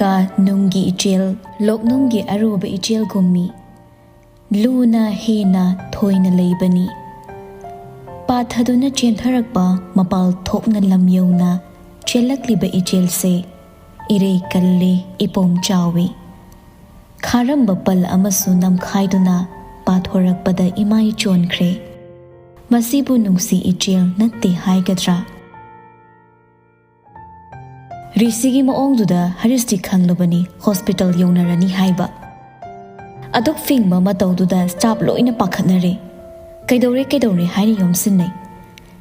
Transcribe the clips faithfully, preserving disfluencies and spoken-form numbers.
ꯀꯥ ꯅꯨꯡꯒꯤ ꯏꯆꯦꯜ, ꯂꯣꯛꯅꯨꯡꯒꯤ ꯑꯔꯨꯕ ꯏꯆꯦꯜꯒꯨꯝꯃꯤ꯫ ꯂꯨꯅ ꯍꯦꯟꯅ ꯊꯣꯏꯅ ꯂꯩꯕꯅꯤ꯫ ꯄꯥꯊꯗꯨꯅ ꯆꯦꯟꯊꯔꯛꯄ ꯃꯄꯥꯜ ꯊꯣꯛꯅ ꯂꯝ ꯌꯧꯅ ꯆꯦꯜꯂꯛꯂꯤꯕ ꯏꯆꯦꯜꯁꯦ ꯏꯔꯩ ꯀꯜꯂꯤ, ꯏꯄꯣꯝ ꯆꯥꯎꯏ꯫ ꯈꯥꯔꯝꯕ ꯄꯜ ꯑꯃꯁꯨ ꯅꯝꯈꯥꯏꯗꯨꯅ ꯄꯥꯊꯣꯔꯛꯄꯗ ꯏꯃꯥꯏ ꯆꯣꯟꯈ꯭ꯔꯦ꯫ ꯃꯁꯤꯕꯨ ꯅꯨꯡꯁꯤ ꯏꯆꯦꯜ ꯅꯠꯇꯦ ꯍꯥꯏꯒꯗ꯭ꯔꯥ? ꯔꯤꯁꯤꯒꯤ ꯃꯑꯣꯡꯗꯨꯗ ꯍꯔꯤꯁꯇꯤ ꯈꯪꯂꯕꯅꯤ ꯍꯣꯁꯄꯤꯇꯥꯜ ꯌꯧꯅꯔꯅꯤ ꯍꯥꯏꯕ꯫ ꯑꯗꯨꯛ ꯐꯤꯡꯕ ꯃꯇꯧꯗꯨꯗ ꯁ꯭ꯇꯥꯐ ꯂꯣꯏꯅ ꯄꯥꯈꯠꯅꯔꯦ꯫ "ꯀꯩꯗꯧꯔꯦ, ꯀꯩꯗꯧꯔꯦ?" ꯍꯥꯏꯅ ꯌꯣꯝꯁꯤꯟꯅꯩ꯫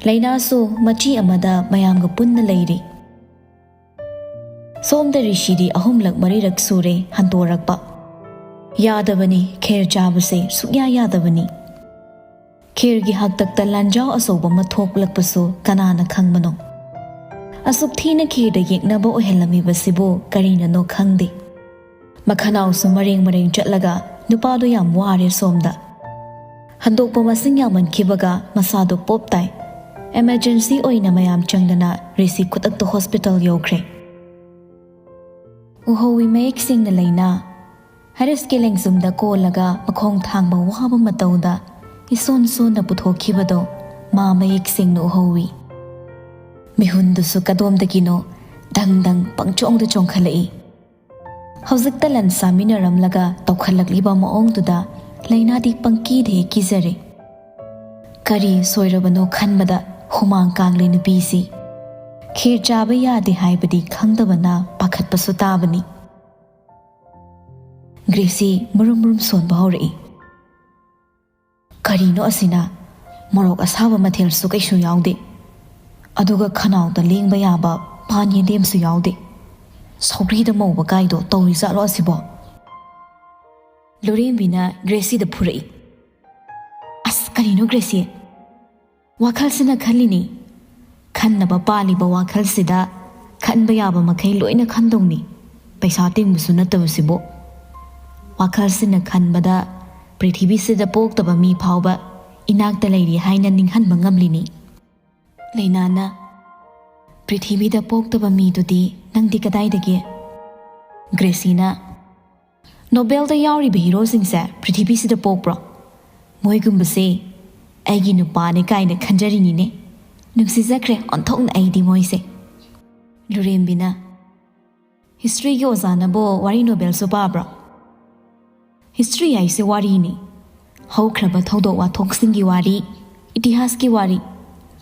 ꯂꯩꯅꯥꯁꯨ ꯃꯆꯤ ꯑꯃꯗ ꯃꯌꯥꯝꯒ ꯄꯨꯟꯅ ꯂꯩꯔꯤ꯫ ꯁꯣꯝꯗ ꯔꯤꯁꯤꯗꯤ ꯑꯍꯨꯝꯂꯛ ꯃꯔꯤꯔꯛ ꯁꯨꯔꯦ ꯍꯟꯇꯣꯔꯛꯄ꯫ ꯌꯥꯗꯕꯅꯤ, ꯈꯦꯔ ꯆꯥꯕꯁꯦ ꯁꯨꯛꯌꯥ ꯌꯥꯗꯕꯅꯤ꯫ ꯈꯦꯔꯒꯤ ꯍꯥꯛꯇꯛꯇ ꯂꯥꯟꯖꯥꯎ ꯑꯆꯧꯕ ꯑꯃ ꯊꯣꯛꯂꯛꯄꯁꯨ ꯀꯅꯥꯅ ꯈꯪꯕꯅꯣ? ꯑꯁꯨꯛ ꯊꯤꯅ ꯈꯦꯔꯗ ꯌꯦꯛꯅꯕ ꯑꯣꯏꯍꯜꯂꯝꯃꯤꯕꯁꯤꯕꯨ ꯀꯔꯤꯅꯅꯣ ꯈꯪꯗꯦ꯫ ꯃꯈꯅꯥꯎꯁꯨ ꯃꯔꯦꯡ ꯃꯔꯦꯡ ꯆꯠꯂꯒ ꯅꯨꯄꯥꯗꯣ ꯌꯥꯝ ꯋꯥꯔꯦ ꯁꯣꯝꯗ꯫ ꯍꯟꯗꯣꯛꯄ ꯃꯁꯤꯡ ꯌꯥꯝꯃꯟꯈꯤꯕꯒ ꯃꯁꯥꯗꯣ ꯄꯣꯞ ꯇꯥꯏ꯫ ꯑꯦꯃꯔꯖꯦꯟꯁꯤ ꯑꯣꯏꯅ ꯃꯌꯥꯝ ꯆꯪꯗꯅ ꯔꯤꯁꯤ ꯈꯨꯗꯛꯇ ꯍꯣꯁꯄꯤꯇꯥꯜ ꯌꯧꯈ꯭ꯔꯦ꯫ ꯎꯍꯧꯏ ꯃꯌꯦꯛ ꯁꯦꯡꯅ ꯂꯩꯅꯥ꯫ ꯍꯔꯤꯁꯀꯤ ꯂꯦꯡꯖꯨꯝꯗ ꯀꯣꯜꯂꯒ ꯃꯈꯣꯡ ꯊꯥꯡꯕ ꯋꯥꯕ ꯃꯇꯧꯗ ꯏꯁꯣꯟ ꯁꯣꯟꯅ ꯄꯨꯊꯣꯛꯈꯤꯕꯗꯣ ꯃꯥ ꯃꯌꯦꯛ ꯁꯦꯡꯅ ꯎꯍꯧꯏ꯫ ꯃꯤꯍꯨꯟꯗꯨꯁꯨ ꯀꯗꯣꯝꯗꯒꯤꯅꯣ ꯗꯪ ꯗꯪ ꯄꯪꯆꯣꯡꯗ ꯆꯣꯡꯈꯠꯂꯛꯏ꯫ ꯍꯧꯖꯤꯛꯇ ꯂꯟ ꯆꯥꯃꯤꯟꯅꯔꯝꯂꯒ ꯇꯧꯈꯠꯂꯛꯂꯤꯕ ꯃꯑꯣꯡꯗꯨꯗ ꯂꯩꯅꯥꯗꯤ ꯄꯪꯀꯤꯗ ꯍꯦꯛ ꯀꯤꯖꯔꯦ꯫ ꯀꯔꯤ ꯁꯣꯏꯔꯕꯅꯣ ꯈꯟꯕꯗ ꯍꯨꯃꯥꯡ ꯀꯥꯡꯂꯦ ꯅꯨꯄꯤꯁꯤ꯫ ꯈꯦꯔ ꯆꯥꯕ ꯌꯥꯗꯦ ꯍꯥꯏꯕꯗꯤ ꯈꯪꯗꯕꯅ ꯄꯥꯈꯠꯄꯁꯨ ꯇꯥꯕꯅꯤ꯫ ꯒ꯭ꯔꯦꯁꯤ ꯃꯔꯨꯝ ꯃꯔꯨꯝ ꯁꯣꯟꯕ ꯍꯧꯔꯛꯏ꯫ "ꯀꯔꯤꯅꯣ ꯑꯁꯤꯅ? ꯃꯣꯔꯣꯛ ꯑꯁꯥꯕ ꯃꯊꯦꯜꯁꯨ ꯀꯩꯁꯨ ꯌꯥꯎꯗꯦ, ꯑꯗꯨꯒ ꯈꯅꯥꯎꯗ ꯂꯦꯡꯕ ꯌꯥꯕ ꯄꯥꯟ ꯌꯦꯟꯗꯦꯝꯁꯨ ꯌꯥꯎꯗꯦ꯫ ꯁꯧꯒ꯭ꯔꯤꯗ ꯃꯧꯕ ꯀꯥꯏꯗꯣ ꯇꯧꯔꯤꯖꯥꯠꯂꯣ ꯑꯁꯤꯕꯣ?" ꯂꯨꯔꯦꯝꯕꯤꯅ ꯒ꯭ꯔꯦꯁꯤꯗ ꯐꯨꯔꯛꯏ꯫ "ꯑꯁ, ꯀꯔꯤꯅꯣ ꯒ꯭ꯔꯦꯁꯤ? ꯋꯥꯈꯜꯁꯤꯅ ꯈꯜꯂꯤꯅꯤ꯫ ꯈꯟꯅꯕ ꯄꯥꯜꯂꯤꯕ ꯋꯥꯈꯜꯁꯤꯗ ꯈꯟꯕ ꯌꯥꯕ ꯃꯈꯩ ꯂꯣꯏꯅ ꯈꯟꯗꯧꯅꯤ꯫ ꯄꯩꯁꯥ ꯇꯤꯡꯕꯁꯨ ꯅꯠꯇꯕꯁꯤꯕꯨ꯫ ꯋꯥꯈꯜꯁꯤꯅ ꯈꯟꯕꯗ ꯄ꯭ꯔꯤꯊꯤꯕꯤꯁꯤꯗ ꯄꯣꯛꯇꯕ ꯃꯤ ꯐꯥꯎꯕ ꯏꯅꯥꯛꯇ ꯂꯩꯔꯤ ꯍꯥꯏꯅ ꯅꯤꯡꯍꯟꯕ ꯉꯝꯂꯤꯅꯤ꯫" ꯂꯩꯅꯥꯅ, "ꯄ꯭ꯔꯤꯊꯤꯕꯤꯗ ꯄꯣꯛꯇꯕ ꯃꯤꯗꯨꯗꯤ ꯅꯪꯗꯤ ꯀꯗꯥꯏꯗꯒꯤ?" ꯒ꯭ꯔꯦꯁꯤꯅ, "ꯅꯣꯕꯦꯜꯗ ꯌꯥꯎꯔꯤꯕ ꯍꯤꯔꯣꯁꯤꯡꯁꯦ ꯄ꯭ꯔꯤꯊꯤꯕꯤꯁꯤꯗ ꯄꯣꯛꯄ꯭ꯔꯣ? ꯃꯣꯏꯒꯨꯝꯕꯁꯦ ꯑꯩꯒꯤ ꯅꯨꯄꯥꯅꯦ ꯀꯥꯏꯅ ꯈꯟꯖꯔꯤꯅꯤꯅꯦ꯫ ꯅꯨꯡꯁꯤꯖꯈ꯭ꯔꯦ ꯑꯣꯟꯊꯣꯛꯅ ꯑꯩꯗꯤ ꯃꯣꯏꯁꯦ꯫" ꯂꯨꯔꯦꯝꯕꯤꯅ, "ꯍꯤꯁꯇ꯭ꯔꯤꯒꯤ ꯑꯣꯖꯥꯅꯕꯨ ꯋꯥꯔꯤ ꯅꯣꯕꯦꯜꯁꯨ ꯄꯥꯕ꯭ꯔꯣ?" "ꯍꯤꯁꯇ꯭ꯔꯤ ꯍꯥꯏꯁꯦ ꯋꯥꯔꯤꯅꯤ꯫ ꯍꯧꯈ꯭ꯔꯕ ꯊꯧꯗꯣꯛ ꯋꯥꯊꯣꯛꯁꯤꯡꯒꯤ ꯋꯥꯔꯤ, ꯏꯇꯤꯍꯥꯁꯀꯤ ꯋꯥꯔꯤ꯫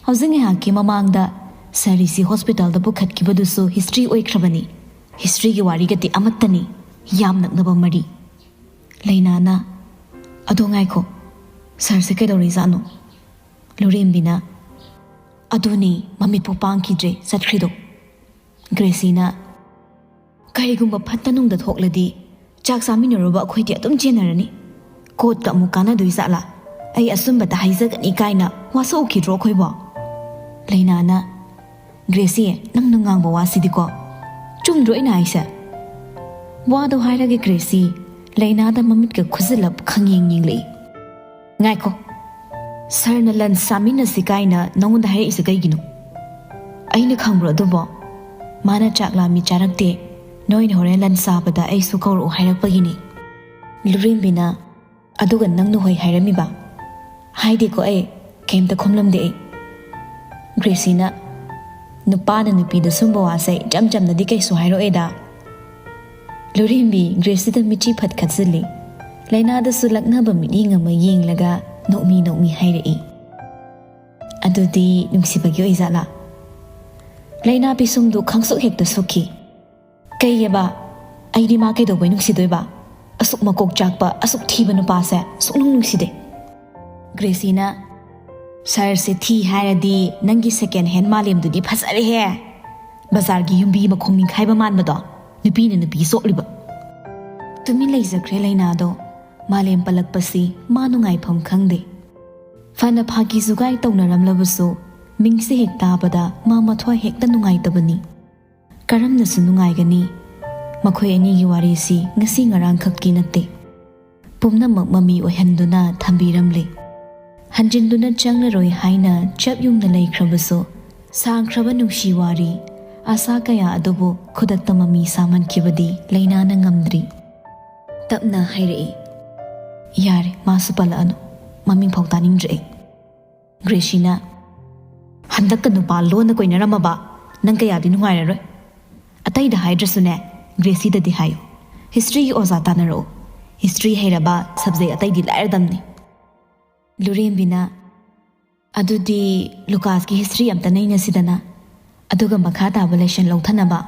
ꯍꯧꯖꯤꯛ ꯉꯥꯏꯍꯥꯛꯀꯤ ꯃꯃꯥꯡꯗ ꯁꯥꯔ ꯔꯤꯁꯤ ꯍꯣꯁꯄꯤꯇꯥꯜꯗ ꯄꯨꯈꯠꯈꯤꯕꯗꯨꯁꯨ ꯍꯤꯁꯇ꯭ꯔꯤ ꯑꯣꯏꯈ꯭ꯔꯕꯅꯤ꯫ ꯍꯤꯁꯇ꯭ꯔꯤꯒꯤ ꯋꯥꯔꯤꯒꯗꯤ ꯑꯃꯠꯇꯅꯤ, ꯌꯥꯝ ꯅꯛꯅꯕ ꯃꯔꯤ꯫" ꯂꯩꯅꯥꯅ, "ꯑꯗꯣ ꯉꯥꯏꯈꯣ, ꯁꯥꯔꯁꯦ ꯀꯩꯗꯧꯔꯤꯖꯥꯠꯅꯣ?" ꯂꯨꯔꯦꯝꯕꯤꯅ, "ꯑꯗꯨꯅꯤ, ꯃꯃꯤꯠꯄꯨ ꯄꯥꯡꯈꯤꯗ꯭ꯔꯦ ꯆꯠꯈ꯭ꯔꯤꯗꯣ꯫" ꯒ꯭ꯔꯦꯁꯤꯅ, "ꯀꯔꯤꯒꯨꯝꯕ ꯐꯠꯇ ꯅꯨꯡꯗ ꯊꯣꯛꯂꯗꯤ ꯆꯥꯛ ꯆꯥꯃꯤꯟꯅꯔꯨꯕ ꯑꯩꯈꯣꯏꯗꯤ ꯑꯗꯨꯝ ꯆꯦꯟꯅꯔꯅꯤ꯫ ꯀꯣꯔꯠꯇ ꯑꯃꯨꯛ ꯀꯥꯟꯅꯗꯣꯏ ꯖꯥꯠꯂꯥ? ꯑꯩ ꯑꯆꯨꯝꯕꯇ ꯍꯥꯏꯖꯒꯅꯤ ꯀꯥꯏꯅ ꯋꯥꯁꯛꯎꯈꯤꯗ꯭ꯔꯣ ꯑꯩꯈꯣꯏꯕꯣ?" ꯂꯩꯅꯥꯅ, "ꯒ꯭ꯔꯦꯁꯤ, ꯅꯪꯅ ꯉꯥꯡꯕ ꯋꯥꯁꯤꯗꯤꯀꯣ, ꯆꯨꯝꯗ꯭ꯔꯣ ꯑꯩꯅ ꯍꯥꯏꯁꯦ?" ꯋꯥꯗꯣ ꯍꯥꯏꯔꯒ ꯒ꯭ꯔꯦꯁꯤ ꯂꯩꯅꯥꯗ ꯃꯃꯤꯠꯀ ꯈꯨꯖꯤꯜꯂꯞ ꯈꯪꯌꯦꯡ ꯌꯦꯡꯂꯛꯏ꯫ "ꯉꯥꯏꯈꯣ, ꯁꯥꯔꯅ ꯂꯟꯆ ꯆꯥꯃꯤꯟꯅꯁꯤ ꯀꯥꯏꯅ ꯅꯉꯣꯟꯗ ꯍꯥꯏꯔꯛꯏꯁꯦ ꯀꯩꯒꯤꯅꯣ? ꯑꯩꯅ ꯈꯪꯕ꯭ꯔꯣ ꯑꯗꯨꯕꯣ? ꯃꯥꯅ ꯆꯥꯛ ꯂꯥꯝꯃꯤ ꯆꯥꯔꯛꯇꯦ, ꯅꯣꯏꯅ ꯍꯣꯔꯦꯟ ꯂꯟꯆ ꯆꯥꯕꯗ ꯑꯩꯁꯨ ꯀꯧꯔꯛꯑꯣ ꯍꯥꯏꯔꯛꯄꯒꯤꯅꯤ꯫" ꯂꯨꯔꯦꯝꯕꯤꯅ, "ꯑꯗꯨꯒ ꯅꯪꯅ ꯍꯣꯏ ꯍꯥꯏꯔꯝꯃꯤꯕ?" "ꯍꯥꯏꯗꯦꯀꯣ ꯑꯩ, ꯀꯩꯝꯇ ꯈꯨꯝꯂꯝꯗꯦ ꯑꯩ꯫" ꯒ꯭ꯔꯦꯁꯤꯅ, "ꯅꯨꯄꯥꯅ ꯅꯨꯄꯤꯗ ꯁꯨꯝꯕ ꯋꯥꯁꯦ ꯏꯆꯝ ꯆꯝꯅꯗꯤ ꯀꯩꯁꯨ ꯍꯥꯏꯔꯛꯑꯣꯏꯗ꯫" ꯂꯨꯔꯦꯝꯕꯤ ꯒ꯭ꯔꯦꯁꯤꯗ ꯃꯤꯠꯆꯤ ꯐꯠ ꯈꯠꯆꯤꯜꯂꯤ꯫ ꯂꯩꯅꯥꯗꯁꯨ ꯂꯛꯅꯕ ꯃꯤꯠꯌꯦꯡ ꯑꯃ ꯌꯦꯡꯂꯒ ꯅꯣꯛꯃꯤ ꯅꯣꯛꯃꯤ ꯍꯥꯏꯔꯛꯏ, "ꯑꯗꯨꯗꯤ ꯅꯨꯡꯁꯤꯕꯒꯤ ꯑꯣꯏꯖꯥꯠꯂꯥ?" ꯂꯩꯅꯥ ꯄꯤꯁꯨꯝꯗꯨ ꯈꯪꯁꯨꯛ ꯍꯦꯛꯇ ꯁꯨꯛꯈꯤ꯫ "ꯀꯩꯑꯕ? ꯑꯩꯗꯤ ꯃꯥ ꯀꯩꯗꯧꯕꯩ ꯅꯨꯡꯁꯤꯗꯣꯏꯕ? ꯑꯁꯨꯛ ꯃꯀꯣꯛ ꯆꯥꯛꯄ, ꯑꯁꯨꯛ ꯊꯤꯕ ꯅꯨꯄꯥꯁꯦ ꯁꯨꯛꯅꯨꯡ ꯅꯨꯡꯁꯤꯗꯦ꯫" ꯒ꯭ꯔꯦꯁꯤꯅ, "ꯁꯥꯔꯁꯦ ꯊꯤ ꯍꯥꯏꯔꯗꯤ ꯅꯪꯒꯤ ꯁꯦꯀꯦꯟ ꯍꯦꯟ ꯃꯥꯂꯦꯝꯗꯨꯗꯤ ꯐꯖꯔꯦꯍꯦ꯫ ꯕꯖꯥꯔꯒꯤ ꯌꯨꯝꯕꯤ ꯃꯈꯣꯡ ꯅꯤꯡꯈꯥꯏꯕ ꯃꯥꯟꯕꯗꯣ, ꯅꯨꯄꯤꯅ ꯅꯨꯄꯤ ꯆꯣꯠꯂꯤꯕ꯫" ꯇꯨꯃꯤꯟ ꯂꯩꯖꯈ꯭ꯔꯦ ꯂꯩꯅꯥꯗꯣ꯫ ꯃꯥꯂꯦꯝ ꯄꯜꯂꯛꯄꯁꯤ ꯃꯥ ꯅꯨꯡꯉꯥꯏꯐꯝ ꯈꯪꯗꯦ꯫ ꯐꯅ ꯐꯥꯒꯤ ꯖꯨꯒꯥꯏ ꯇꯧꯅꯔꯝꯂꯕꯁꯨ, ꯃꯤꯡꯁꯦ ꯍꯦꯛ ꯇꯥꯕꯗ ꯃꯥ ꯃꯊ꯭ꯋꯥꯏ ꯍꯦꯛꯇ ꯅꯨꯡꯉꯥꯏꯇꯕꯅꯤ꯫ ꯀꯔꯝꯅꯁꯨ ꯅꯨꯡꯉꯥꯏꯒꯅꯤ? ꯃꯈꯣꯏ ꯑꯅꯤꯒꯤ ꯋꯥꯔꯤꯁꯤ ꯉꯁꯤ ꯉꯔꯥꯡꯈꯛꯀꯤ ꯅꯠꯇꯦ꯫ ꯄꯨꯝꯅꯃꯛ ꯃꯃꯤ ꯑꯣꯏꯍꯟꯗꯨꯅ ꯊꯝꯕꯤꯔꯝꯂꯦ꯫ ꯍꯟꯖꯤꯟꯗꯨꯅ ꯆꯪꯂꯔꯣꯏ ꯍꯥꯏꯅ ꯆꯞ ꯌꯨꯡꯅ ꯂꯩꯈ꯭ꯔꯕꯁꯨ, ꯁꯥꯡꯈ꯭ꯔꯕ ꯅꯨꯡꯁꯤ ꯋꯥꯔꯤ ꯑꯁꯥ ꯀꯌꯥ ꯑꯗꯨꯕꯨ ꯈꯨꯗꯛꯇ ꯃꯃꯤ ꯁꯥꯃꯟꯈꯤꯕꯗꯤ ꯂꯩꯅꯥꯅ ꯉꯝꯗ꯭ꯔꯤ꯫ ꯇꯞꯅ ꯍꯥꯏꯔꯛꯏ, "ꯌꯥꯔꯦ, ꯃꯥꯁꯨ ꯄꯜꯂꯛꯑꯅꯨ, ꯃꯃꯤꯡ ꯐꯥꯎ ꯇꯥꯅꯤꯡꯗ꯭ꯔꯦ ꯑꯩ꯫" ꯒ꯭ꯔꯦꯁꯤꯅ, "ꯍꯟꯗꯛꯀ ꯅꯨꯄꯥ ꯂꯣꯟꯅ ꯀꯣꯏꯅꯔꯝꯃꯕ ꯅꯪ ꯀꯌꯥꯗꯤ ꯅꯨꯡꯉꯥꯏꯔꯔꯣꯏ꯫ ꯑꯇꯩꯗ ꯍꯥꯏꯗ꯭ꯔꯁꯨꯅꯦ, ꯒ꯭ꯔꯦꯁꯤꯗꯗꯤ ꯍꯥꯏꯌꯨ꯫ ꯍꯤꯁꯇ꯭ꯔꯤꯒꯤ ꯑꯣꯖꯥ ꯇꯥꯟꯅꯔꯛꯎ꯫ ꯍꯤꯁꯇ꯭ꯔꯤ ꯍꯩꯔꯕ ꯁꯕꯖꯦꯛ ꯑꯇꯩꯗꯤ ꯂꯥꯏꯔꯗꯝꯅꯤ꯫" ꯂꯨꯔꯦꯝꯕꯤꯅ, "ꯑꯗꯨꯗꯤ ꯂꯨꯀꯥꯁꯀꯤ ꯍꯤꯁꯇ꯭ꯔꯤ ꯑꯝꯇ ꯅꯩꯅꯁꯤꯗꯅ, ꯑꯗꯨꯒ ꯃꯈꯥ ꯇꯥꯕ ꯂꯦꯁꯟ ꯂꯧꯊꯅꯕ꯫"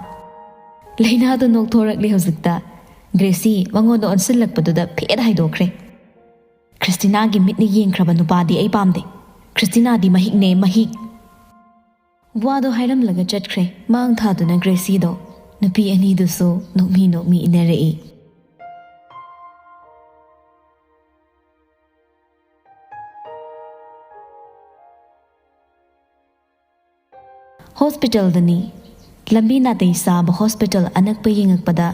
ꯂꯩꯅꯥꯗꯣ ꯅꯣꯛꯊꯣꯔꯛꯂꯦ ꯍꯧꯖꯤꯛꯇ꯫ ꯒ꯭ꯔꯦꯁꯤ ꯃꯉꯣꯟꯗ ꯑꯣꯟꯁꯤꯜꯂꯛꯄꯗꯨꯗ ꯐꯦꯠ ꯍꯥꯏꯗꯣꯛꯈ꯭ꯔꯦ꯫ "ꯈ꯭ꯔꯤꯁꯇꯤꯅꯥꯒꯤ ꯃꯤꯠꯅ ꯌꯦꯡꯈ꯭ꯔꯕ ꯅꯨꯄꯥꯗꯤ ꯑꯩ ꯄꯥꯝꯗꯦ꯫ ꯈ꯭ꯔꯤꯁꯇꯤꯅꯥꯗꯤ ꯃꯍꯤꯛꯅꯦ, ꯃꯍꯤꯛ꯫" ꯋꯥꯗꯣ ꯍꯥꯏꯔꯝꯂꯒ ꯆꯠꯈ꯭ꯔꯦ꯫ ꯃꯥꯡ ꯊꯥꯗꯨꯅ ꯒ꯭ꯔꯦꯁꯤꯗꯣ ꯅꯨꯄꯤ ꯑꯅꯤꯗꯨꯁꯨ ꯅꯣꯛꯃꯤ ꯅꯣꯛꯃꯤ ꯏꯟꯅꯔꯛꯏ꯫ ꯍꯣꯁꯄꯤꯇꯥꯜꯗꯅꯤ꯫ ꯂꯝꯕꯤ ꯅꯥꯇꯩ ꯆꯥꯕ ꯍꯣꯁꯄꯤꯇꯥꯜ ꯑꯅꯛꯄ ꯌꯦꯡꯉꯛꯄꯗ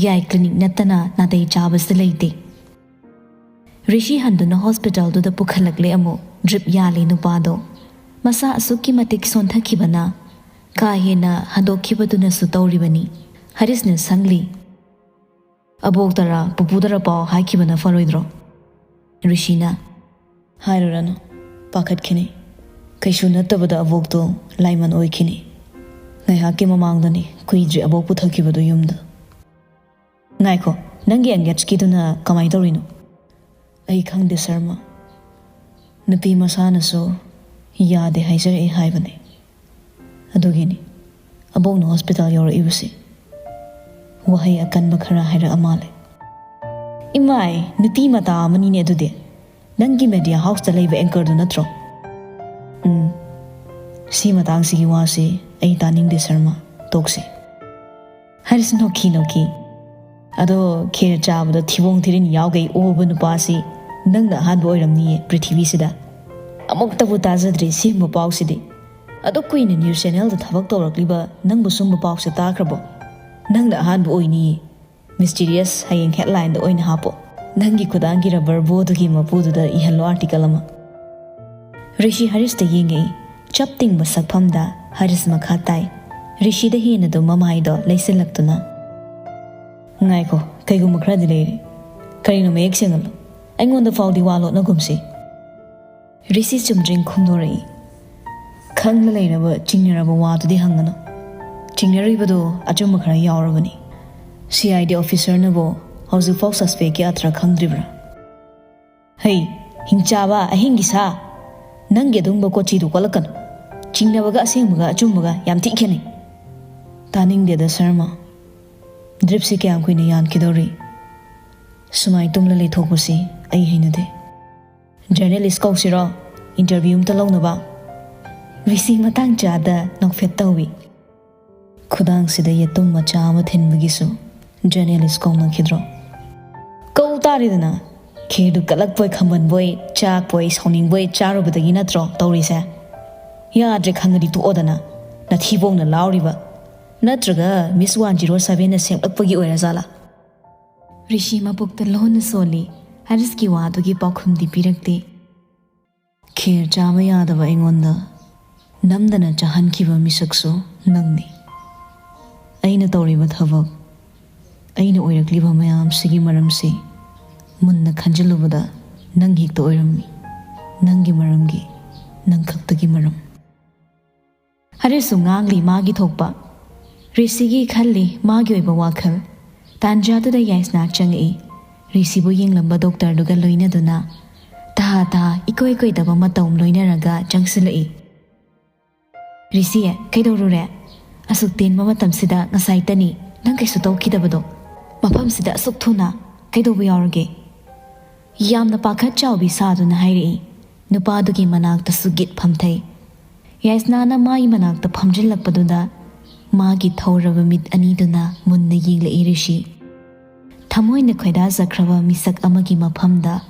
ꯌꯥꯏ ꯀ꯭ꯂꯤꯅꯤꯛ ꯅꯠꯇꯅ ꯅꯥꯇꯩ ꯆꯥꯕꯁꯨ ꯂꯩꯇꯦ꯫ ꯔꯤꯁꯤ ꯍꯟꯗꯨꯅ ꯍꯣꯁꯄꯤꯇꯥꯜꯗꯨꯗ ꯄꯨꯈꯠꯂꯛꯂꯦ ꯑꯃꯨꯛ꯫ ꯗ꯭ꯔꯤꯞ ꯌꯥꯜꯂꯤ ꯅꯨꯄꯥꯗꯣ꯫ ꯃꯁꯥ ꯑꯁꯨꯛꯀꯤ ꯃꯇꯤꯛ ꯁꯣꯟꯊꯈꯤꯕꯅ ꯀꯥ ꯍꯦꯟꯅ ꯍꯟꯗꯣꯛꯈꯤꯕꯗꯨꯅꯁꯨ ꯇꯧꯔꯤꯕꯅꯤ꯫ ꯍꯔꯤꯁꯅ ꯁꯪꯂꯤ꯫ "ꯑꯕꯣꯛꯇꯔꯥ ꯄꯨꯄꯨꯗꯔꯥ ꯄꯥꯎ ꯍꯥꯏꯈꯤꯕꯅ ꯐꯔꯣꯏꯗ꯭ꯔꯣ?" ꯔꯤꯁꯤꯅ꯫ "ꯍꯥꯏꯔꯨꯔꯅꯨ, ꯄꯥꯈꯠꯈꯤꯅꯤ꯫ ꯀꯩꯁꯨ ꯅꯠꯇꯕꯗ ꯑꯕꯣꯛꯇꯣ ꯂꯥꯏꯃꯟ ꯑꯣꯏꯈꯤꯅꯤ꯫ ꯉꯥꯏꯍꯥꯛꯀꯤ ꯃꯃꯥꯡꯗꯅꯤ ꯀꯨꯏꯗ꯭ꯔꯤ ꯑꯕꯣꯛ ꯄꯨꯊꯈꯤꯕꯗꯨ ꯌꯨꯝꯗ꯫" "ꯉꯥꯏꯈꯣ, ꯅꯪꯒꯤ ꯑꯦꯡꯒꯦꯖꯀꯤꯗꯨꯅ ꯀꯃꯥꯏꯅ ꯇꯧꯔꯤꯅꯣ?" "ꯑꯩ ꯈꯪꯗꯦ ꯁꯔꯃ꯫ ꯅꯨꯄꯤ ꯃꯁꯥꯅꯁꯨ ꯌꯥꯗꯦ ꯍꯥꯏꯖꯔꯛꯑꯦ ꯍꯥꯏꯕꯅꯦ꯫ ꯑꯗꯨꯒꯤꯅꯤ ꯑꯕꯣꯛꯅ ꯍꯣꯁꯄꯤꯇꯥꯜ ꯌꯧꯔꯛꯏꯕꯁꯤ꯫" ꯋꯥꯍꯩ ꯑꯀꯟꯕ ꯈꯔ ꯍꯥꯏꯔꯛꯑ ꯃꯥꯜꯂꯦ꯫ "ꯏꯃꯥꯏ, ꯅꯨꯄꯤ ꯃꯇꯥ ꯑꯃꯅꯤꯅꯦ ꯑꯗꯨꯗꯤ꯫ ꯅꯪꯒꯤ ꯃꯦꯗꯤꯌꯥ ꯍꯥꯎꯁꯇ ꯂꯩꯕ ꯑꯦꯡꯀꯔꯗꯨ ꯅꯠꯇ꯭ꯔꯣ?" "ꯎꯝ, ꯁꯤ ꯃꯇꯥꯡꯁꯤꯒꯤ ꯋꯥꯁꯤ ꯑꯩ ꯇꯥꯅꯤꯡꯗꯦ ꯁꯔꯃ, ꯇꯣꯛꯁꯤ꯫" ꯍꯥꯏꯔꯤꯁ ꯅꯣꯛꯈꯤ ꯅꯣꯛꯈꯤ꯫ "ꯑꯗꯣ ꯈꯦꯔ ꯆꯥꯕꯗ ꯊꯤꯕꯣꯡ ꯊꯤꯔꯤꯟ ꯌꯥꯎꯒꯩ ꯑꯣꯕ ꯅꯨꯄꯥꯁꯤ ꯅꯪꯅ ꯑꯍꯥꯟꯕ ꯑꯣꯏꯔꯝꯅꯤꯌꯦ ꯄ꯭ꯔꯤꯊꯤꯕꯤꯁꯤꯗ꯫ ꯑꯃꯨꯛꯇꯕꯨ ꯇꯥꯖꯗ꯭ꯔꯤ ꯁꯤꯒꯨꯝꯕ ꯄꯥꯎꯁꯤꯗꯤ꯫ ꯑꯗꯨꯛ ꯀꯨꯏꯅ ꯅ꯭ꯌꯨꯁ ꯆꯦꯅꯦꯜꯗ ꯊꯕꯛ ꯇꯧꯔꯛꯂꯤꯕ ꯅꯪꯕꯨ ꯁꯨꯝꯕ ꯄꯥꯎꯁꯦ ꯇꯥꯈ꯭ꯔꯕꯣ? ꯅꯪꯅ ꯑꯍꯥꯟꯕ ꯑꯣꯏꯅꯤꯌꯦ꯫ ꯃꯤꯁꯇꯤꯔꯤꯌꯁ ꯍꯌꯦꯡ ꯍꯦꯗꯂꯥꯏꯟꯗ ꯑꯣꯏꯅ ꯍꯥꯞꯄꯣ꯫ ꯅꯪꯒꯤ ꯈꯨꯗꯥꯡꯒꯤ ꯔꯕꯔ ꯕꯣꯗꯨꯒꯤ ꯃꯄꯨꯗꯨꯗ ꯏꯍꯜꯂꯣ ꯑꯥꯔꯇꯤꯀꯜ ꯑꯃ꯫" ꯔꯤꯁꯤ ꯍꯔꯤꯁꯇ ꯌꯦꯡꯉꯛꯏ꯫ ꯆꯞ ꯇꯤꯡꯕ ꯁꯛꯐꯝꯗ ꯍꯔꯤꯁ ꯃꯈꯥ ꯇꯥꯏ꯫ ꯔꯤꯁꯤꯗ ꯍꯦꯟꯅ ꯑꯗꯨꯝ ꯃꯃꯥꯏꯗꯣ ꯂꯩꯁꯤꯜꯂꯛꯇꯨꯅ, "ꯉꯥꯏꯈꯣ, ꯀꯩꯒꯨꯝꯕ ꯈꯔꯗꯤ ꯂꯩꯔꯤ꯫ ꯀꯔꯤꯅꯣ, ꯃꯌꯦꯛ ꯁꯦꯡꯍꯜꯂꯣ꯫ ꯑꯩꯉꯣꯟꯗ ꯐꯥꯎꯗꯤ ꯋꯥ ꯂꯣꯠꯅꯒꯨꯝꯁꯤ꯫" ꯔꯤꯁꯤ ꯆꯨꯝꯗ꯭ꯔꯤꯡ ꯈꯨꯝꯗꯣꯔꯛꯏ꯫ "ꯈꯪꯅ ꯂꯩꯔꯕ ꯆꯤꯡꯅꯔꯕ ꯋꯥꯗꯨꯗꯤ ꯍꯪꯒꯅꯨ꯫ ꯆꯤꯡꯅꯔꯤꯕꯗꯣ ꯑꯆꯨꯝꯕ ꯈꯔ ꯌꯥꯎꯔꯕꯅꯤ꯫ ꯁꯤ ꯑꯥꯏ ꯗꯤ ꯑꯣꯐꯤꯁꯔꯅꯕꯨ ꯍꯧꯖꯤꯛꯐꯥꯎ ꯁꯁꯄꯦꯛꯀꯤ ꯑꯊ꯭ꯔ ꯈꯪꯗ꯭ꯔꯤꯕ꯭ꯔꯥ?" "ꯍꯩ, ꯍꯤꯡꯆꯥꯕ ꯑꯍꯤꯡꯒꯤ ꯁꯥ, ꯅꯪꯒꯤ ꯑꯗꯨꯒꯨꯝꯕ ꯀꯣꯆꯤꯗꯨ ꯀꯣꯠꯂꯛꯀꯅꯨ꯫ ꯆꯤꯡꯅꯕꯒ ꯑꯁꯦꯡꯕꯒ ꯑꯆꯨꯝꯕꯒ ꯌꯥꯝ ꯊꯤ ꯈꯦꯠꯅꯩ꯫" "ꯇꯥꯅꯤꯡꯗꯦꯗ ꯁꯔꯃ꯫ ꯗ꯭ꯔꯤꯞꯁꯤ ꯀꯌꯥꯝ ꯀꯨꯏꯅ ꯌꯥꯟꯈꯤꯗꯧꯔꯤ? ꯁꯨꯃꯥꯏ ꯇꯨꯝꯂ ꯂꯩꯊꯣꯛꯄꯁꯤ ꯑꯩ ꯍꯩꯅꯗꯦ꯫ ꯖꯔꯅꯦꯂꯤꯁ ꯀꯧꯁꯤꯔꯣ? ꯏꯟꯇꯔꯚ꯭ꯌꯨ ꯑꯝꯇ ꯂꯧꯅꯕ?" ꯔꯤꯁꯤ ꯃꯇꯥꯡ ꯆꯥꯗ ꯅꯣꯛꯐꯦꯠ ꯇꯧꯏ꯫ "ꯈꯨꯗꯥꯡꯁꯤꯗ ꯌꯦꯇꯨꯝ ꯃꯆꯥ ꯑꯃ ꯊꯤꯟꯕꯒꯤꯁꯨ ꯖꯔꯅꯦꯂꯤꯁ ꯀꯧꯅꯈꯤꯗ꯭ꯔꯣ? ꯀꯧ ꯇꯥꯔꯦꯗꯅ꯫ ꯈꯦꯔꯗꯨ ꯀꯠꯂꯛꯄꯣꯏ ꯈꯝꯕꯟꯕꯣꯏ, ꯆꯥꯛꯄꯣꯏ ꯁꯥꯎꯅꯤꯡꯕꯣꯏ ꯆꯥꯔꯨꯕꯗꯒꯤ ꯅꯠꯇ꯭ꯔꯣ ꯇꯧꯔꯤꯁꯦ? ꯌꯥꯗ꯭ꯔꯦ ꯈꯪꯉꯗꯤ ꯇꯣꯛꯑꯣꯗꯅ, ꯅꯊꯤꯕꯣꯡꯅ ꯂꯥꯎꯔꯤꯕ꯫ ꯅꯠꯇ꯭ꯔꯒ ꯃꯤꯁ ꯋꯥꯟ ꯖꯤꯔꯣ ꯁꯚꯦꯟꯅ ꯁꯦꯝꯂꯛꯄꯒꯤ ꯑꯣꯏꯔꯖꯥꯠꯂꯥ?" ꯔꯤꯁꯤ ꯃꯄꯨꯛꯇ ꯂꯣꯟꯅ ꯁꯣꯜꯂꯤ꯫ ꯍꯔꯤꯁꯀꯤ ꯋꯥꯗꯨꯒꯤ ꯄꯥꯎꯈꯨꯝꯗꯤ ꯄꯤꯔꯛꯇꯦ꯫ ꯈꯦꯔ ꯆꯥꯕ ꯌꯥꯗꯕ ꯑꯩꯉꯣꯟꯗ ꯅꯝꯗꯅ ꯆꯥꯍꯟꯈꯤꯕ ꯃꯤꯁꯛꯁꯨ ꯅꯪꯅꯤ꯫ ꯑꯩꯅ ꯇꯧꯔꯤꯕ ꯊꯕꯛ, ꯑꯩꯅ ꯑꯣꯏꯔꯛꯂꯤꯕ ꯃꯌꯥꯝꯁꯤꯒꯤ ꯃꯔꯝꯁꯤ ꯃꯨꯟꯅ ꯈꯟꯖꯤꯜꯂꯨꯕꯗ ꯅꯪ ꯍꯦꯛꯇ ꯑꯣꯏꯔꯝꯃꯤ꯫ ꯅꯪꯒꯤ ꯃꯔꯝꯒꯤ, ꯅꯪ ꯈꯛꯇꯒꯤ ꯃꯔꯝ꯫ ꯍꯔꯤꯁꯁꯨ ꯉꯥꯡꯂꯤ ꯃꯥꯒꯤ ꯊꯣꯛꯄ꯫ ꯔꯤꯁꯤꯒꯤ ꯈꯜꯂꯤ ꯃꯥꯒꯤ ꯑꯣꯏꯕ ꯋꯥꯈꯜ꯫ ꯇꯥꯟꯖꯥꯗꯨꯗ ꯌꯥꯏꯁꯅꯥ ꯆꯪꯉꯛꯏ꯫ ꯔꯤꯁꯤꯕꯨ ꯌꯦꯡꯂꯝꯕ ꯗꯣꯛꯇꯔꯗꯨꯒ ꯂꯣꯏꯅꯗꯨꯅ ꯇꯥ ꯇꯥ ꯏꯀꯣꯏ ꯀꯣꯏꯗꯕ ꯃꯇꯧ ꯂꯣꯏꯅꯔꯒ ꯆꯪꯁꯤꯜꯂꯛꯏ꯫ "ꯔꯤꯁꯤ, ꯀꯩꯗꯧꯔꯨꯔꯦ? ꯑꯁꯨꯛ ꯇꯦꯟꯕ ꯃꯇꯝꯁꯤꯗ ꯉꯁꯥꯏꯇꯅꯤ ꯅꯪ ꯀꯩꯁꯨ ꯇꯧꯈꯤꯗꯕꯗꯣ꯫ ꯃꯐꯝꯁꯤꯗ ꯑꯁꯨꯛ ꯊꯨꯅ ꯀꯩꯗꯧꯕ ꯌꯥꯎꯔꯒꯦ?" ꯌꯥꯝꯅ ꯄꯥꯈꯠ ꯆꯥꯎꯕꯤ ꯁꯥꯗꯨꯅ ꯍꯥꯏꯔꯛꯏ꯫ ꯅꯨꯄꯥꯗꯨꯒꯤ ꯃꯅꯥꯛꯇꯁꯨ ꯒꯤꯠ ꯐꯝꯊꯩ꯫ ꯌꯥꯏꯁꯅꯥꯅ ꯃꯥꯒꯤ ꯃꯅꯥꯛꯇ ꯐꯝꯖꯤꯜꯂꯛꯄꯗꯨꯗ ꯃꯥꯒꯤ ꯊꯧꯔꯕ ꯃꯤꯠ ꯑꯅꯤꯗꯨꯅ ꯃꯨꯟꯅ ꯌꯦꯡꯂꯛꯏ ꯔꯤꯁꯤ꯫ ꯊꯃꯣꯏꯅ ꯈꯣꯏꯗꯥꯖꯈ꯭ꯔꯕ ꯃꯤꯁꯛ ꯑꯃꯒꯤ ꯃꯐꯝꯗ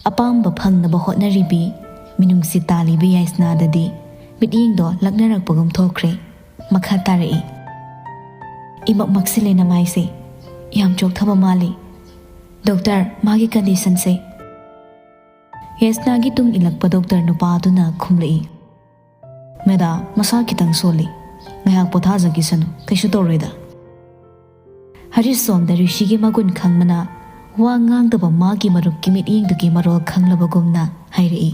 ꯑꯄꯥꯝꯕ ꯐꯪꯅꯕ ꯍꯣꯠꯅꯔꯤꯕꯤ ꯃꯤꯅꯨꯡꯁꯤ ꯇꯥꯜꯂꯤꯕꯤ ꯌꯥꯏꯁꯅꯥꯗꯗꯤ ꯃꯤꯠꯌꯦꯡꯗꯣ ꯂꯛꯅꯔꯛꯄꯒꯨꯝ ꯊꯣꯛꯈ꯭ꯔꯦ꯫ ꯃꯈꯥ ꯇꯥꯔꯛꯏ꯫ "ꯏꯃꯛ ꯃꯛꯁꯤꯜꯂꯦ ꯅꯃꯥꯏꯁꯦ꯫ ꯌꯥꯝ ꯆꯣꯛꯊꯕ ꯃꯥꯜꯂꯤ꯫ ꯗꯣꯛꯇꯔ, ꯃꯥꯒꯤ ꯀꯟꯗꯤꯁꯟꯁꯦ?" ꯌꯥꯏꯁꯅꯥꯒꯤ ꯇꯨꯡ ꯏꯜꯂꯛꯄ ꯗꯣꯛꯇꯔ ꯅꯨꯄꯥ ꯑꯗꯨꯅ ꯈꯨꯝꯂꯛꯏ꯫ "ꯃꯦꯗꯥꯝ, ꯃꯁꯥ ꯈꯤꯇꯪ ꯁꯣꯜꯂꯤ꯫ ꯉꯥꯏꯍꯥꯛ ꯄꯣꯊꯥꯖꯈꯤꯁꯅꯨ, ꯀꯩꯁꯨ ꯇꯧꯔꯣꯏꯗ꯫ ꯍꯔꯤꯁ ꯁꯣꯝꯗ ꯔꯤꯁꯤꯒꯤ ꯃꯒꯨꯟ ꯈꯪꯕꯅ ꯋꯥ ꯉꯥꯡꯗꯕ ꯃꯥꯒꯤ ꯃꯔꯨꯞꯀꯤ ꯃꯤꯠꯌꯦꯡꯗꯨꯒꯤ ꯃꯔꯣꯜ ꯈꯪꯂꯕꯒꯨꯝꯅ ꯍꯥꯏꯔꯛꯏ꯫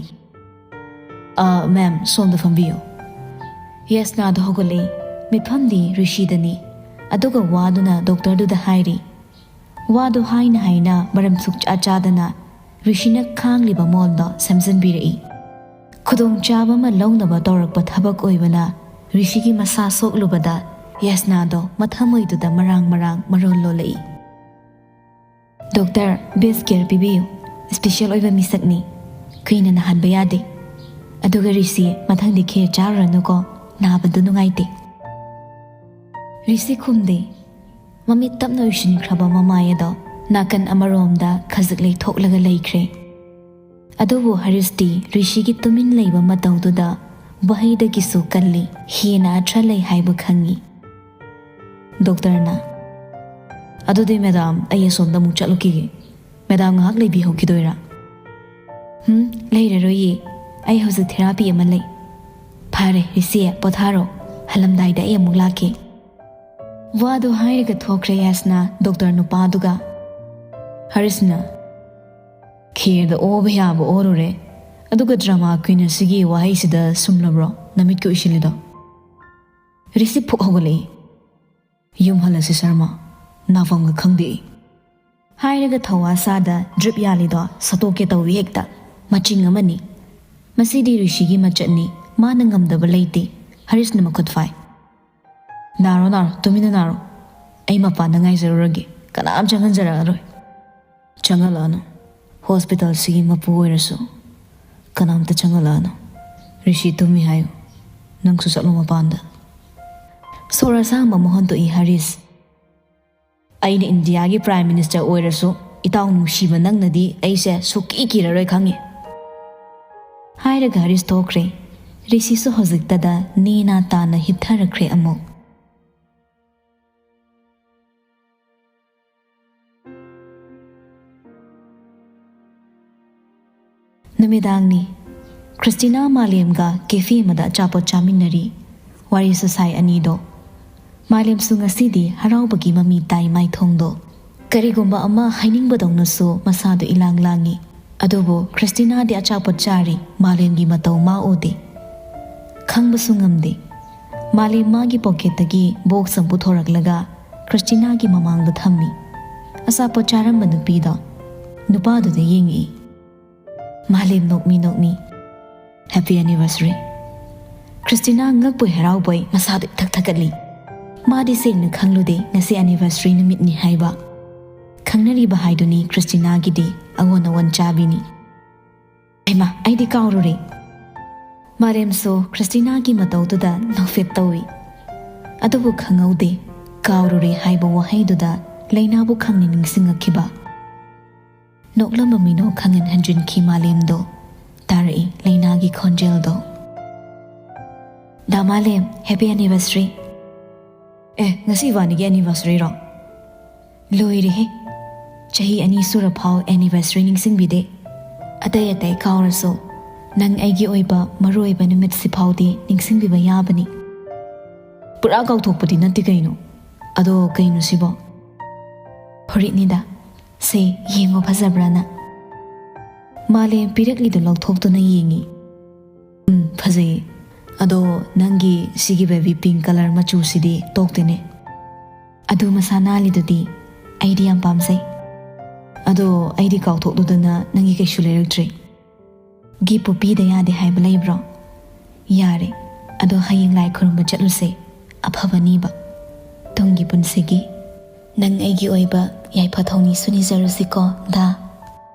"ꯑ, ꯃꯦꯝ, ꯁꯣꯝꯗ ꯐꯝꯕꯤꯌꯨ"꯫ ꯌꯦꯁꯅꯥꯗꯣ ꯍꯧꯒꯠꯂꯛꯏ꯫ ꯃꯤꯠꯐꯝꯗꯤ ꯔꯤꯁꯤꯗꯅꯤ꯫ ꯑꯗꯨꯒ ꯋꯥꯗꯨꯅ ꯗꯣꯛꯇꯔꯗꯨꯗ ꯍꯥꯏꯔꯤ꯫ ꯋꯥꯗꯨ ꯍꯥꯏꯅ ꯍꯥꯏꯅ ꯃꯔꯝ ꯁꯨꯛꯆꯥ ꯆꯥꯗꯅ ꯔꯤꯁꯤꯅ ꯈꯥꯡꯂꯤꯕ ꯃꯣꯜꯗꯣ ꯁꯦꯝꯖꯤꯟꯕꯤꯔꯛꯏ꯫ ꯈꯨꯗꯣꯡꯆꯥꯕ ꯑꯃ ꯂꯧꯅꯕ ꯇꯧꯔꯛꯄ ꯊꯕꯛ ꯑꯣꯏꯕꯅ ꯔꯤꯁꯤꯒꯤ ꯃꯁꯥ ꯁꯣꯛꯂꯨꯕꯗ ꯌꯦꯁꯅꯥꯗꯣ ꯃꯊꯃꯣꯏꯗꯨꯗ ꯃꯔꯥꯡ ꯃꯔꯥꯡ ꯃꯔꯣꯜ ꯂꯣꯜꯂꯛꯏ꯫ "ꯗꯣꯛꯇꯔ, ꯕꯦꯁ ꯀꯦꯌꯔ ꯄꯤꯕꯤꯌꯨ꯫ ꯏꯁꯄꯤꯁꯦꯜ ꯑꯣꯏꯕ ꯃꯤꯁꯛꯅꯤ꯫ ꯀꯨꯏꯅ ꯅꯥꯍꯟꯕ ꯌꯥꯗꯦ꯫ ꯑꯗꯨꯒ ꯔꯤꯁꯤ, ꯃꯊꯪꯗꯤ ꯈꯦꯔ ꯆꯥꯔꯨꯔꯅꯨꯀꯣ, ꯅꯥꯕꯗꯨ ꯅꯨꯡꯉꯥꯏꯇꯦ"꯫ ꯔꯤꯁꯤ ꯈꯨꯝꯗꯦ꯫ ꯃꯃꯤꯠ ꯇꯞꯅ ꯎꯏꯁꯤꯟꯈ꯭ꯔꯕ ꯃꯃꯥꯏ ꯑꯗꯣ ꯅꯥꯀꯟ ꯑꯃꯔꯣꯝꯗ ꯈꯖꯤꯛ ꯂꯩꯊꯣꯛꯂꯒ ꯂꯩꯈ꯭ꯔꯦ꯫ ꯑꯗꯨꯕꯨ ꯍꯔꯤꯁꯇꯤ ꯔꯤꯁꯤꯒꯤ ꯇꯨꯃꯤꯟ ꯂꯩꯕ ꯃꯇꯧꯗꯨꯗ ꯋꯥꯍꯩꯗꯒꯤꯁꯨ ꯀꯜꯂꯤ, ꯍꯦꯟꯅ ꯑꯊ꯭ꯔ ꯂꯩ ꯍꯥꯏꯕ ꯈꯪꯉꯤ꯫ ꯗꯣꯛꯇꯔꯅ, "ꯑꯗꯨꯗꯤ ꯃꯦꯗꯥꯝ, ꯑꯩ ꯑꯁꯣꯝꯗ ꯑꯃꯨꯛ ꯆꯠꯂꯨꯈꯤꯒꯦ꯫ ꯃꯦꯗꯥꯝ ꯉꯥꯏꯍꯥꯛ ꯂꯩꯕꯤꯍꯧꯈꯤꯗꯣꯏꯔꯥ?" "ꯎꯝ, ꯂꯩꯔꯔꯣꯏꯌꯦ꯫ ꯑꯩ ꯍꯧꯖꯤꯛ ꯊꯦꯔꯥꯄꯤ ꯑꯃ ꯂꯩ"꯫ "ꯐꯔꯦ, ꯔꯤꯁꯤ, ꯄꯣꯊꯥꯔꯣ꯫ ꯍꯜꯂꯝꯗꯥꯏꯗ ꯑꯩ ꯑꯃꯨꯛ ꯂꯥꯛꯀꯦ"꯫ ꯋꯥꯗꯨ ꯍꯥꯏꯔꯒ ꯊꯣꯛꯈ꯭ꯔꯦ ꯌꯥꯁꯅꯥ ꯗꯣꯛꯇꯔ ꯅꯨꯄꯥꯗꯨꯒ꯫ ꯍꯔꯤꯁꯅ, "ꯈꯦꯔꯗ ꯑꯣꯕ ꯌꯥꯕ ꯑꯣꯔꯨꯔꯦ, ꯑꯗꯨꯒ ꯗ꯭ꯔꯃꯥ ꯀ꯭ꯋꯤꯟ ꯑꯁꯤꯒꯤ ꯋꯥꯍꯩꯁꯤꯗ ꯁꯨꯝꯂꯕ꯭ꯔꯣ ꯅꯃꯤꯠꯀ ꯎꯏꯁꯤꯜꯂꯤꯗꯣ?" ꯔꯤꯁꯤ ꯐꯨꯛ ꯍꯧꯒꯠꯂꯛꯏ꯫ "ꯌꯨꯝ ꯍꯜꯂꯁꯤ ꯁꯔꯃ, ꯅꯥꯐꯝꯒ ꯈꯪꯗꯦ ꯑꯩ"꯫ ꯍꯥꯏꯔꯒ ꯊꯧꯋꯥ ꯁꯥꯗ ꯗ꯭ꯔꯤꯞ ꯌꯥꯜꯂꯤꯗꯣ ꯁꯠꯇꯣꯛꯀꯦ ꯇꯧꯏ ꯍꯦꯛꯇ꯫ ꯃꯆꯤꯡ ꯑꯃꯅꯤ꯫ ꯃꯁꯤꯗꯤ ꯔꯤꯁꯤꯒꯤ ꯃꯆꯠꯅꯤ, ꯃꯥꯅ ꯉꯝꯗꯕ ꯂꯩꯇꯦ꯫ ꯍꯔꯤꯁꯅ ꯃꯈꯨꯠ ꯐꯥꯏ꯫ "ꯅꯥꯔꯣ, ꯅꯥꯔꯣ, ꯇꯨꯃꯤꯟꯅ ꯅꯥꯔꯣ꯫ ꯑꯩ ꯃꯄꯥꯟꯗ ꯉꯥꯏꯖꯔꯨꯔꯒꯦ, ꯀꯅꯥꯝ ꯆꯪꯍꯟꯖꯔꯛꯑꯔꯣꯏ"꯫ "ꯆꯪꯍꯜꯂꯛꯑꯅꯨ꯫ ꯍꯣꯁꯄꯤꯇꯥꯜꯁꯤꯒꯤ ꯃꯄꯨ ꯑꯣꯏꯔꯁꯨ ꯀꯅꯥꯝꯇ ꯆꯪꯍꯜꯂꯛꯑꯅꯨ꯫ ꯔꯤꯁꯤ ꯇꯨꯝꯃꯤ ꯍꯥꯏꯌꯨ꯫ ꯅꯪꯁꯨ ꯆꯠꯂꯣ ꯃꯄꯥꯟꯗ"꯫ ꯁꯣꯔ ꯑꯁꯥꯡꯕ ꯑꯃ ꯍꯣꯟꯗꯣꯛꯏ ꯍꯔꯤꯁ꯫ "ꯑꯩꯅ ꯏꯟꯗꯤꯌꯥꯒꯤ ꯄ꯭ꯔꯥꯏꯝ ꯃꯤꯅꯤꯁꯇꯔ ꯑꯣꯏꯔꯁꯨ, ꯏꯇꯥꯎ ꯅꯨꯡꯁꯤꯕ ꯅꯪꯅꯗꯤ ꯑꯩꯁꯦ ꯁꯨꯛꯀꯤ ꯀꯤꯔꯔꯣꯏ ꯈꯪꯉꯤ"꯫ ꯍꯥꯏꯔꯒ ꯍꯔꯤꯁ ꯊꯣꯛꯈ꯭ꯔꯦ꯫ ꯔꯤꯁꯤꯁꯨ ꯍꯧꯖꯤꯛꯇꯗ ꯅꯦꯅꯥ ꯇꯥꯅ ꯍꯤꯞꯊꯔꯛꯈ꯭ꯔꯦ ꯑꯃꯨꯛ꯫ ꯅꯨꯃꯤꯗꯥꯡꯅꯤ꯫ ꯈ꯭ꯔꯤꯁꯇꯤꯅꯥ ꯃꯥꯂꯦꯝꯒ ꯀꯦꯐꯦ ꯑꯃꯗ ꯑꯆꯥꯄꯣꯠ ꯆꯥꯃꯤꯟꯅꯔꯤ꯫ ꯋꯥꯔꯤꯁꯨ ꯁꯥꯏ ꯑꯅꯤꯗꯣ꯫ ꯃꯥꯂꯦꯝꯁꯨ ꯉꯁꯤꯗꯤ ꯍꯔꯥꯎꯕꯒꯤ ꯃꯃꯤ ꯇꯥꯏ ꯃꯥꯏꯊꯣꯡꯗꯣ꯫ ꯀꯔꯤꯒꯨꯝꯕ ꯑꯃ ꯍꯥꯏꯅꯤꯡꯕꯗꯧꯅꯁꯨ ꯃꯁꯥꯗꯣ ꯏꯂꯥꯡ ꯂꯥꯡꯉꯤ꯫ ꯑꯗꯨꯕꯨ ꯈ꯭ꯔꯤꯁꯇꯤꯅꯥꯗꯤ ꯑꯆꯥꯄꯣꯠ ꯆꯥꯔꯤ, ꯃꯥꯂꯦꯝꯒꯤ ꯃꯇꯧ ꯃꯥ ꯎꯗꯦ꯫ ꯈꯪꯕꯁꯨ ꯉꯝꯗꯦ꯫ ꯃꯥꯂꯦꯝ ꯃꯥꯒꯤ ꯄꯣꯀꯦꯠꯇꯒꯤ ꯕꯣꯛꯁ ꯑꯃ ꯄꯨꯊꯣꯔꯛꯂꯒ ꯈ꯭ꯔꯤꯁꯇꯤꯅꯥꯒꯤ ꯃꯃꯥꯡꯗ ꯊꯝꯃꯤ꯫ ꯑꯆꯥꯄꯣꯠ ꯆꯥꯔꯝꯕ ꯅꯨꯄꯤꯗꯣ ꯅꯨꯄꯥꯗꯨꯗ ꯌꯦꯡꯉꯛꯏ꯫ ꯃꯥꯂꯦꯝ ꯅꯣꯛꯃꯤ ꯅꯣꯛꯃꯤ, "Happy anniversary!" ꯈ꯭ꯔꯤꯁꯇꯤꯅꯥ ꯉꯛꯄꯣꯏ ꯍꯔꯥꯎꯕꯣꯏ ꯃꯁꯥꯗꯣ ꯏꯊꯛ ꯊꯛꯀꯠꯂꯤ꯫ ꯃꯥꯗꯤ ꯁꯦꯡꯅ ꯈꯪꯂꯨꯗꯦ ꯉꯁꯤ ꯑꯦꯅꯤꯚꯔꯁꯔꯤ ꯅꯨꯃꯤꯠꯅꯤ ꯍꯥꯏꯕ꯫ ꯈꯪꯅꯔꯤꯕ ꯍꯥꯏꯗꯨꯅꯤ ꯈ꯭ꯔꯤꯁꯇꯤꯅꯥꯒꯤꯗꯤ ꯑꯑꯣꯟ ꯑꯑꯣꯟ ꯆꯥꯕꯤꯅꯤ꯫ "ꯍꯩꯃꯥ, ꯑꯩꯗꯤ ꯀꯥꯎꯔꯨꯔꯦ!" ꯃꯥꯂꯦꯝꯁꯨ ꯈ꯭ꯔꯤꯁꯇꯤꯅꯥꯒꯤ ꯃꯇꯧꯗꯨꯗ ꯅꯣꯛꯐꯦꯠ ꯇꯧꯏ꯫ ꯑꯗꯨꯕꯨ ꯈꯪꯍꯧꯗꯦ, ꯀꯥꯎꯔꯨꯔꯦ ꯍꯥꯏꯕ ꯋꯥꯍꯩꯗꯨꯗ ꯂꯩꯅꯥꯕꯨ ꯈꯪꯅ ꯅꯤꯡꯁꯤꯡꯉꯛꯈꯤꯕ꯫ ꯅꯣꯛꯂꯝꯕ ꯃꯤꯅꯣꯛ ꯈꯪꯍꯟ ꯍꯟꯖꯤꯟꯈꯤ ꯃꯥꯂꯦꯝꯗꯣ꯫ ꯇꯥꯔꯛꯏ ꯂꯩꯅꯥꯒꯤ ꯈꯣꯟꯖꯦꯜꯗꯣ꯫ "ꯗꯥ ꯃꯥꯂꯦꯝ, happy anniversary!" "ꯑꯦ, ꯉꯁꯤ ꯏꯕꯥꯅꯤꯒꯤ anniversary ꯔꯣ? ꯂꯣꯏꯔꯦꯍꯦ! ꯆꯍꯤ ꯑꯅꯤ ꯁꯨꯔ ꯐꯥꯎ anniversary ꯅꯤꯡꯁꯤꯡꯕꯤꯗꯦ꯫ ꯑꯇꯩ ꯑꯇꯩ ꯀꯥꯎꯔꯁꯨ, ꯅꯪ ꯑꯩꯒꯤ ꯑꯣꯏꯕ ꯃꯔꯨ ꯑꯣꯏꯕ ꯅꯨꯃꯤꯠꯁꯤ ꯐꯥꯎꯗꯤ ꯅꯤꯡꯁꯤꯡꯕꯤꯕ ꯌꯥꯕꯅꯤ꯫" "ꯄꯨꯔꯥ ꯀꯥꯎꯊꯣꯛꯄꯗꯤ ꯅꯠꯇꯦ ꯀꯩꯅꯣ꯫ ꯑꯗꯣ ꯀꯩꯅꯣ ꯁꯤꯕꯣ?" "ꯐꯨꯔꯤꯠꯅꯤꯗ꯫ ꯁꯦ, ꯌꯦꯡꯉꯣ ꯐꯖꯕ꯭ꯔꯥꯅ꯫" ꯃꯥꯂꯦꯝ ꯄꯤꯔꯛꯂꯤꯗꯨ ꯂꯧꯊꯣꯛꯇꯨꯅ ꯌꯦꯡꯉꯤ꯫ "ꯎꯝ, ꯐꯖꯩꯌꯦ꯫ ꯑꯗꯣ ꯅꯪꯒꯤ ꯁꯤꯒꯤ baby pink colour ꯃꯆꯨꯁꯤꯗꯤ ꯇꯣꯛꯇꯦꯅꯦ꯫ ꯑꯗꯨ ꯃꯁꯥ ꯅꯥꯜꯂꯤꯗꯨꯗꯤ ꯑꯩꯗꯤ ꯌꯥꯝ ꯄꯥꯝꯖꯩ꯫ ꯑꯗꯣ ꯑꯩꯗꯤ ꯀꯥꯎꯊꯣꯛꯂꯨꯗꯅ ꯅꯪꯒꯤ ꯀꯩꯁꯨ ꯂꯩꯔꯛꯇ꯭ꯔꯦ꯫ Gift ꯄꯨ ꯄꯤꯗ ꯌꯥꯗꯦ ꯍꯥꯏꯕ ꯂꯩꯕ꯭ꯔꯣ? ꯌꯥꯔꯦ, ꯑꯗꯣ ꯍꯌꯦꯡ ꯂꯥꯏ ꯈꯨꯔꯨꯝꯕ ꯆꯠꯂꯨꯁꯦ꯫ ꯑꯐꯕꯅꯤꯕ꯫ ꯇꯨꯡꯒꯤ ꯄꯨꯟꯁꯤꯒꯤ꯫ ꯅꯪ ꯑꯩꯒꯤ ꯑꯣꯏꯕ ꯌꯥꯏꯐ ꯊꯧꯅꯤꯁꯨ ꯅꯤꯖꯔꯨꯁꯤꯀꯣ, ꯗꯥ꯫"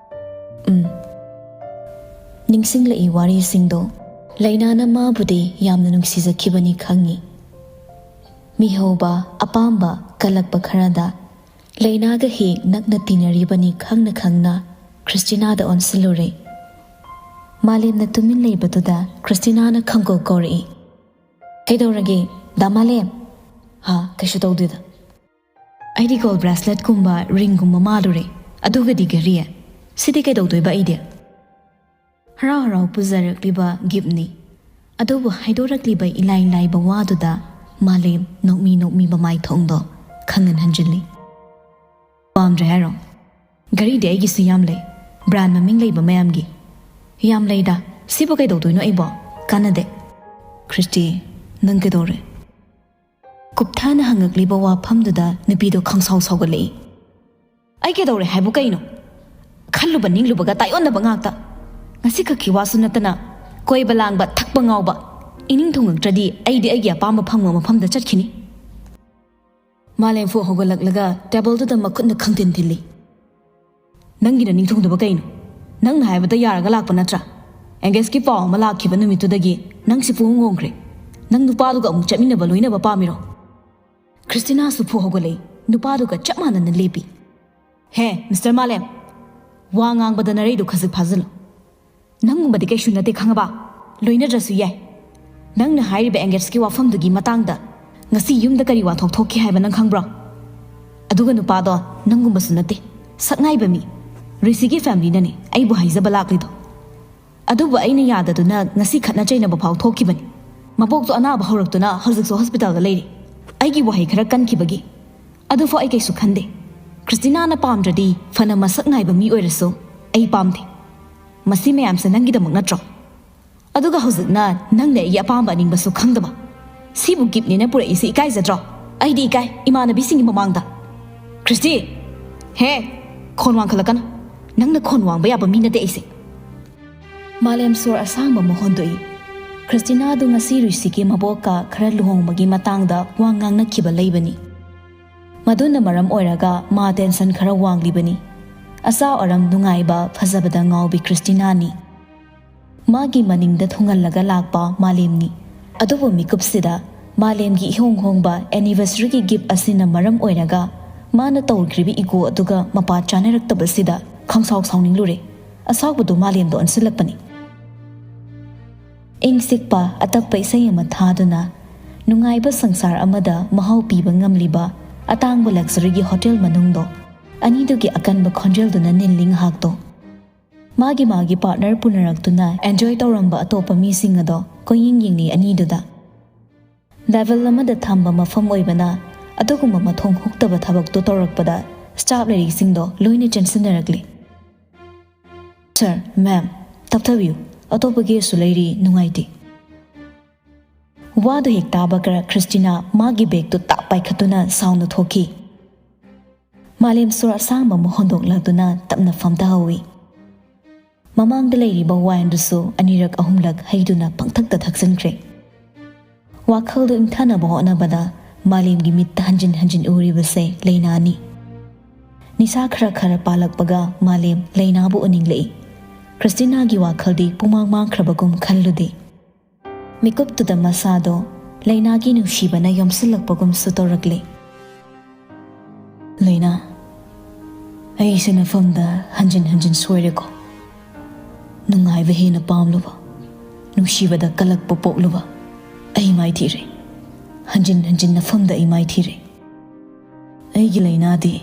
ꯎꯝ꯫ ꯅꯤꯡꯁꯤꯡꯂꯛꯏ ꯋꯥꯔꯤꯁꯤꯡꯗꯣ꯫ ꯂꯩꯅꯥꯅ ꯃꯥꯕꯨꯗꯤ ꯌꯥꯝꯅ ꯅꯨꯡꯁꯤꯖꯈꯤꯕꯅꯤ ꯈꯪꯉꯤ꯫ ꯃꯤꯍꯧꯕ, ꯑꯄꯥꯝꯕ ꯀꯜꯂꯛꯄ ꯈꯔꯗ ꯂꯩꯅꯥꯒ ꯍꯦꯛ ꯅꯛꯅ ꯇꯤꯟꯅꯔꯤꯕꯅꯤ ꯈꯪꯅ ꯈꯪꯅ ꯈ꯭ꯔꯤꯁꯇꯤꯅꯥꯗ ꯑꯣꯟꯁꯤꯜꯂꯨꯔꯦ꯫ ꯃꯥꯂꯦꯝꯅ ꯇꯨꯃꯤꯟ ꯂꯩꯕꯗꯨꯗ ꯈ꯭ꯔꯤꯁꯇꯤꯅꯥꯅ ꯈꯪꯀꯧ ꯀꯧꯔꯛꯏ꯫ "ꯀꯩꯗꯧꯔꯒꯦ, ꯗꯥ ꯃꯥꯂꯦꯝ?" "ꯍꯥ, ꯀꯩꯁꯨ ꯇꯧꯗꯦꯗ꯫" "ꯑꯩꯗꯤ gold bracelet ꯀꯨꯝꯕ, ring ꯒꯨꯝꯕ ꯃꯥꯜꯂꯨꯔꯦ꯫ ꯑꯗꯨꯒꯗꯤ ꯘꯔꯤ? ꯁꯤꯗꯤ ꯀꯩꯗꯧꯗꯣꯏꯕ ꯑꯩꯗꯤ?" ꯍꯔꯥꯎ ꯍꯔꯥꯎ ꯄꯨꯖꯔꯛꯂꯤꯕ gift ꯅꯤ꯫ ꯑꯗꯨꯕꯨ ꯍꯥꯏꯗꯣꯔꯛꯂꯤꯕ ꯏꯂꯥꯏ ꯂꯥꯏꯕ ꯋꯥꯗꯨꯗ ꯃꯥꯂꯦꯝ ꯅꯣꯛꯃꯤ ꯅꯣꯛꯃꯤ ꯃꯃꯥꯏ ꯊꯣꯡꯗꯣ ꯈꯪꯍꯟ ꯍꯟꯖꯤꯜꯂꯤ꯫ "ꯄꯥꯝꯗ꯭ꯔꯦ ꯍꯥꯏꯔꯣ? ꯒꯥꯔꯤꯗꯤ ꯑꯩꯒꯤꯁꯨ ꯌꯥꯝ ꯂꯩ, ꯕ꯭ꯔꯥꯟ ꯃꯃꯤꯡ ꯂꯩꯕ ꯃꯌꯥꯝꯒꯤ꯫ ꯌꯥꯝ ꯂꯩꯗ, ꯁꯤꯕꯨ ꯀꯩꯗꯧꯗꯣꯏꯅꯣ ꯑꯩꯕꯣ? ꯀꯥꯟꯅꯗꯦ꯫" "ꯈ꯭ꯔꯤꯁꯇꯤ, ꯅꯪ ꯀꯩꯗꯧꯔꯦ?" ꯀꯨꯞꯊꯥꯅ ꯍꯪꯉꯛꯂꯤꯕ ꯋꯥꯐꯝꯗꯨꯗ ꯅꯨꯄꯤꯗꯣ ꯈꯪꯁꯥꯎ ꯁꯥꯎꯒꯠꯂꯛꯏ꯫ "ꯑꯩ ꯀꯩꯗꯧꯔꯦ ꯍꯥꯏꯕꯨ ꯀꯩꯅꯣ? ꯈꯜꯂꯨꯕ ꯅꯤꯡꯂꯨꯕꯒ ꯇꯥꯏꯑꯣꯟꯅꯕ ꯉꯥꯛꯇ꯫ ꯉꯁꯤ ꯈꯛꯀꯤ ꯋꯥꯁꯨ ꯅꯠꯇꯅ ꯀꯣꯏꯕ ꯂꯥꯡꯕ, ꯊꯛꯄ ꯉꯥꯎꯕ, ꯏꯅꯤꯡ ꯊꯨꯡꯉꯛꯇ꯭ꯔꯗꯤ ꯑꯩꯗꯤ ꯑꯩꯒꯤ ꯑꯄꯥꯝꯕ ꯐꯪꯕ ꯃꯐꯝꯗ ꯆꯠꯈꯤꯅꯤ꯫" ꯃꯥꯂꯦꯝ ꯐꯨꯛ ꯍꯧꯒꯠꯂꯛꯂꯒ ꯇꯦꯕꯜꯗꯨꯗ ꯃꯈꯨꯠꯅ ꯈꯪꯊꯤꯟ ꯊꯤꯜꯂꯤ꯫ "ꯅꯪꯒꯤꯅ ꯅꯤꯡꯊꯨꯡꯗꯕ ꯀꯩꯅꯣ? ꯅꯪꯅ ꯍꯥꯏꯕꯗ ꯌꯥꯔꯒ ꯂꯥꯛꯄ ꯅꯠꯇ꯭ꯔꯥ? ꯑꯦꯡꯒꯦꯁꯀꯤ ꯄꯥꯎ ꯑꯃ ꯂꯥꯛꯈꯤꯕ ꯅꯨꯃꯤꯠꯇꯨꯗꯒꯤ ꯅꯪꯁꯤ ꯄꯨꯡꯍꯣꯡ ꯍꯣꯡꯈ꯭ꯔꯦ꯫ ꯅꯪ ꯅꯨꯄꯥꯗꯨꯒ ꯑꯃꯨꯛ ꯆꯠꯃꯤꯟꯅꯕ ꯂꯣꯏꯅꯕ ꯄꯥꯝꯃꯤꯔꯣ?" ꯈ꯭ꯔꯤꯁꯇꯤꯅꯥꯁꯨ ꯐꯨꯛ ꯍꯧꯒꯠꯂꯛꯏ, ꯅꯨꯄꯥꯗꯨꯒ ꯆꯞ ꯃꯥꯟꯅꯅ ꯂꯦꯞꯄꯤ꯫ "ꯍꯦ, ꯃꯤꯁꯇꯔ ꯃꯥꯂꯦꯝ, ꯋꯥ ꯉꯥꯡꯕꯗ ꯅꯔꯩꯗꯨ ꯈꯖꯤꯛ ꯐꯥꯖꯤꯜꯂꯨ꯫ ꯅꯪꯒꯨꯝꯕꯗꯤ ꯀꯩꯁꯨ ꯅꯠꯇꯦ, ꯈꯪꯉꯕ? ꯂꯣꯏꯅꯗ꯭ꯔꯁꯨ ꯌꯥꯏ꯫ ꯅꯪꯅ ꯍꯥꯏꯔꯤꯕ ꯑꯦꯡꯒꯦꯁꯀꯤ ꯋꯥꯐꯝꯗꯨꯒꯤ ꯃꯇꯥꯡꯗ ꯉꯁꯤ ꯌꯨꯝꯗ ꯀꯔꯤ ꯋꯥꯊꯣꯛ ꯊꯣꯛꯈꯤ ꯍꯥꯏꯕ ꯅꯪ ꯈꯪꯕ꯭ꯔꯣ? ꯑꯗꯨꯒ ꯅꯨꯄꯥꯗꯣ ꯅꯪꯒꯨꯝꯕꯁꯨ ꯅꯠꯇꯦ, ꯁꯛꯅꯥꯏꯕ ꯃꯤ, ꯔꯤꯁꯤꯒꯤ ꯐꯦꯃꯤꯂꯤꯅꯅꯦ ꯑꯩꯕꯨ ꯍꯥꯏꯖꯕ ꯂꯥꯛꯂꯤꯗꯣ꯫ ꯑꯗꯨꯕꯨ ꯑꯩꯅ ꯌꯥꯗꯗꯨꯅ ꯉꯁꯤ ꯈꯠꯅ ꯆꯩꯅꯕ ꯐꯥꯎ ꯊꯣꯛꯈꯤꯕꯅꯤ꯫ ꯃꯕꯣꯛꯇꯣ ꯑꯅꯥꯕ ꯍꯧꯔꯛꯇꯨꯅ ꯍꯧꯖꯤꯛꯁꯨ ꯍꯣꯁꯄꯤꯇꯥꯜꯗ ꯂꯩꯔꯤ꯫ ꯑꯩꯒꯤ ꯋꯥꯍꯩ ꯈꯔ ꯀꯟꯈꯤꯕꯒꯤ꯫ ꯑꯗꯨꯐꯥꯎ ꯑꯩ ꯀꯩꯁꯨ ꯈꯟꯗꯦ꯫ ꯈ꯭ꯔꯤꯁꯇꯤꯅꯥꯅ ꯄꯥꯝꯗ꯭ꯔꯗꯤ ꯐꯅ ꯃꯁꯛ ꯅꯥꯏꯕ ꯃꯤ ꯑꯣꯏꯔꯁꯨ ꯑꯩ ꯄꯥꯝꯗꯦ꯫ ꯃꯁꯤ ꯃꯌꯥꯝꯁꯦ ꯅꯪꯒꯤꯗꯃꯛ ꯅꯠꯇ꯭ꯔꯣ? ꯑꯗꯨꯒ ꯍꯧꯖꯤꯛꯅ ꯅꯪꯅ ꯑꯩꯒꯤ ꯑꯄꯥꯝꯕ ꯑꯅꯤꯡꯕꯁꯨ ꯈꯪꯗꯕ꯫ ꯁꯤꯕꯨ ꯒꯤꯐꯅꯦꯅ ꯄꯨꯔꯛꯏꯁꯦ ꯏꯀꯥꯏꯖꯗ꯭ꯔꯣ? ꯑꯩꯗꯤ ꯏꯀꯥꯏ, ꯏꯃꯥꯟꯅꯕꯤꯁꯤꯡꯒꯤ ꯃꯃꯥꯡꯗ꯫ ꯈ꯭ꯔꯤꯁꯇꯤ! ꯍꯦ! ꯈꯣꯟ ꯋꯥꯡꯈꯠꯂꯛꯀꯅꯨ꯫ ꯅꯪꯅ ꯈꯣꯟ ꯋꯥꯡꯕ ꯌꯥꯕ ꯃꯤ ꯅꯠꯇꯦ ꯑꯩꯁꯦ꯫ ꯃꯥꯂꯦꯝ ꯁꯣꯔ ꯑꯁꯥꯡꯕ ꯑꯃ ꯍꯣꯟꯗꯣꯛꯏ꯫ ꯈ꯭ꯔꯤꯁꯇꯤꯅꯥꯗꯨ ꯉꯁꯤ ꯔꯨꯏꯁꯤꯒꯤ ꯃꯕꯣꯛꯀ ꯈꯔ ꯂꯨꯍꯣꯡꯕꯒꯤ ꯃꯇꯥꯡꯗ ꯋꯥ ꯉꯥꯡꯅꯈꯤꯕ ꯂꯩꯕꯅꯤ꯫ ꯃꯗꯨꯅ ꯃꯔꯝ ꯑꯣꯏꯔꯒ ꯃꯥ ꯇꯦꯟꯁꯟ ꯈꯔ ꯋꯥꯡꯂꯤꯕꯅꯤ꯫ ꯑꯆꯥꯎ ꯑꯔꯪ ꯅꯨꯡꯉꯥꯏꯕ, ꯐꯖꯕꯗ ꯉꯥꯎꯕꯤ ꯈ꯭ꯔꯤꯁꯇꯤꯅꯥꯅꯤ꯫ ꯃꯥꯒꯤ ꯃꯅꯤꯡꯗ ꯊꯨꯡꯍꯜꯂꯒ ꯂꯥꯛꯄ ꯃꯥꯂꯦꯝꯅꯤ꯫ ꯑꯗꯨꯕꯨ ꯃꯤꯀꯨꯞꯁꯤꯗ ꯃꯥꯂꯦꯝꯒꯤ ꯏꯍꯣꯡ ꯍꯣꯡꯕ ꯑꯦꯅꯤꯚꯔꯁꯔꯤꯒꯤ ꯒꯤꯐ ꯑꯁꯤꯅ ꯃꯔꯝ ꯑꯣꯏꯔꯒ ꯃꯥꯅ ꯇꯧꯈ꯭ꯔꯤꯕ ꯏꯒꯣ ꯑꯗꯨꯒ ꯃꯄꯥ ꯆꯥꯅꯔꯛꯇꯕꯁꯤꯗ ꯈꯪꯁꯥꯎ ꯁꯥꯎꯅꯤꯡꯂꯨꯔꯦ꯫ ꯑꯁꯥꯎꯕꯗꯨ ꯃꯥꯂꯦꯝꯗ ꯑꯣꯟꯁꯤꯜꯂꯛꯄꯅꯤ꯫ ꯏꯪ ꯆꯤꯛꯄ ꯑꯇꯞꯄ ꯏꯁꯩ ꯑꯃ ꯊꯥꯗꯨꯅ ꯅꯨꯡꯉꯥꯏꯕ ꯁꯪꯁꯥꯔ ꯑꯃꯗ ꯃꯍꯥꯎ ꯄꯤꯕ ꯉꯝꯂꯤꯕ ꯑꯇꯥꯡꯕ ꯂꯛꯖꯔꯤꯒꯤ ꯍꯣꯇꯦꯜ ꯃꯅꯨꯡꯗꯣ ꯑꯅꯤꯗꯨꯒꯤ ꯑꯀꯟꯕ ꯈꯣꯟꯖꯦꯜꯗꯨꯅ ꯅꯤꯜꯂꯤ ꯉꯥꯏꯍꯥꯛꯇꯣ꯫ ꯃꯥꯒꯤ ꯃꯥꯒꯤ ꯄꯥꯔꯠꯅꯔ ꯄꯨꯅꯔꯛꯇꯨꯅ ꯑꯦꯟꯖꯣꯏ ꯇꯧꯔꯝꯕ ꯑꯇꯣꯞꯄ ꯃꯤꯁꯤꯡ ꯑꯗꯣ ꯀꯣꯏꯌꯦꯡ ꯌꯦꯡꯅꯩ ꯑꯅꯤꯗꯨꯗ꯫ ꯂꯦꯚꯦꯜ ꯑꯃꯗ ꯊꯝꯕ ꯃꯐꯝ ꯑꯣꯏꯕꯅ ꯑꯗꯨꯒꯨꯝꯕ ꯃꯊꯣꯡ ꯍꯨꯛꯇꯕ ꯊꯕꯛꯇꯣ ꯇꯧꯔꯛꯄꯗ ꯁ꯭ꯇꯥꯐ ꯂꯩꯔꯤꯁꯤꯡꯗꯣ ꯂꯣꯏꯅ ꯆꯦꯟꯁꯤꯟꯅꯔꯛꯂꯤ꯫ "ꯁꯥꯔ, ꯃꯦꯝ, ꯇꯞꯊꯕꯤꯌꯨ, ꯑꯇꯣꯞꯄ ꯒꯦꯁꯁꯨ ꯂꯩꯔꯤ, ꯅꯨꯡꯉꯥꯏꯇꯦ"꯫ ꯋꯥꯗꯨ ꯍꯦꯛ ꯇꯥꯕꯒ ꯈ꯭ꯔꯤꯁꯇꯤꯅꯥ ꯃꯥꯒꯤ ꯕꯦꯒꯇꯨ ꯇꯥꯞ ꯄꯥꯏꯈꯠꯇꯨꯅ ꯁꯥꯎꯅ ꯊꯣꯛꯈꯤ꯫ ꯃꯥꯂꯦꯝ ꯁꯣꯔ ꯑꯁꯥꯡꯕ ꯑꯃ ꯍꯣꯟꯗꯣꯛꯂꯗꯨꯅ ꯇꯞꯅ ꯐꯝꯊꯍꯧꯏ꯫ ꯃꯃꯥꯡꯗ ꯂꯩꯔꯤꯕ ꯋꯥꯏꯟꯗꯨꯁꯨ ꯑꯅꯤꯔꯛ ꯑꯍꯨꯝꯂꯛ ꯍꯩꯗꯨꯅ ꯄꯪꯊꯛꯇ ꯊꯛꯆꯤꯟꯈ꯭ꯔꯦ꯫ ꯋꯥꯈꯜꯗꯨ ꯏꯪꯊꯅꯕ ꯍꯣꯠꯅꯕꯗ ꯃꯥꯂꯦꯝꯒꯤ ꯃꯤꯠꯇ ꯍꯟꯖꯤꯟ ꯍꯟꯖꯤꯟ ꯎꯔꯤꯕꯁꯦ ꯂꯩꯅꯥꯅꯤ꯫ ꯅꯤꯁꯥ ꯈꯔ ꯈꯔ ꯄꯥꯜꯂꯛꯄꯒ ꯃꯥꯂꯦꯝ ꯂꯩꯅꯥꯕꯨ ꯎꯅꯤꯡꯂꯛꯏ꯫ ꯈ꯭ꯔꯤꯁꯇꯤꯅꯥꯒꯤ ꯋꯥꯈꯜꯗꯤ ꯄꯨꯡꯃꯥꯡ ꯃꯥꯡꯈ꯭ꯔꯕꯒꯨꯝ ꯈꯜꯂꯨꯗꯦ꯫ ꯃꯤꯀꯨꯞꯇꯨꯗ ꯃꯁꯥꯗꯣ ꯂꯩꯅꯥꯒꯤ ꯅꯨꯡꯁꯤꯕꯅ ꯌꯣꯝꯁꯤꯜꯂꯛꯄꯒꯨꯝꯁꯨ ꯇꯧꯔꯛꯂꯦ꯫ "ꯂꯩꯅꯥ, ꯑꯩꯁꯦ ꯅꯐꯝꯗ ꯍꯟꯖꯤꯟ ꯍꯟꯖꯤꯟ ꯁꯣꯏꯔꯦꯀꯣ꯫ ꯅꯨꯡꯉꯥꯏꯕ ꯍꯦꯟꯅ ꯄꯥꯝꯂꯨꯕ, ꯅꯨꯡꯁꯤꯕꯗ ꯀꯜꯂꯛꯄ ꯄꯣꯛꯂꯨꯕ ꯑꯩ ꯃꯥꯏꯊꯤꯔꯦ꯫ ꯍꯟꯖꯤꯟ ꯍꯟꯖꯤꯟ ꯅꯐꯝꯗ ꯑꯩ ꯃꯥꯏꯊꯤꯔꯦ꯫ ꯑꯩꯒꯤ ꯂꯩꯅꯥꯗꯤ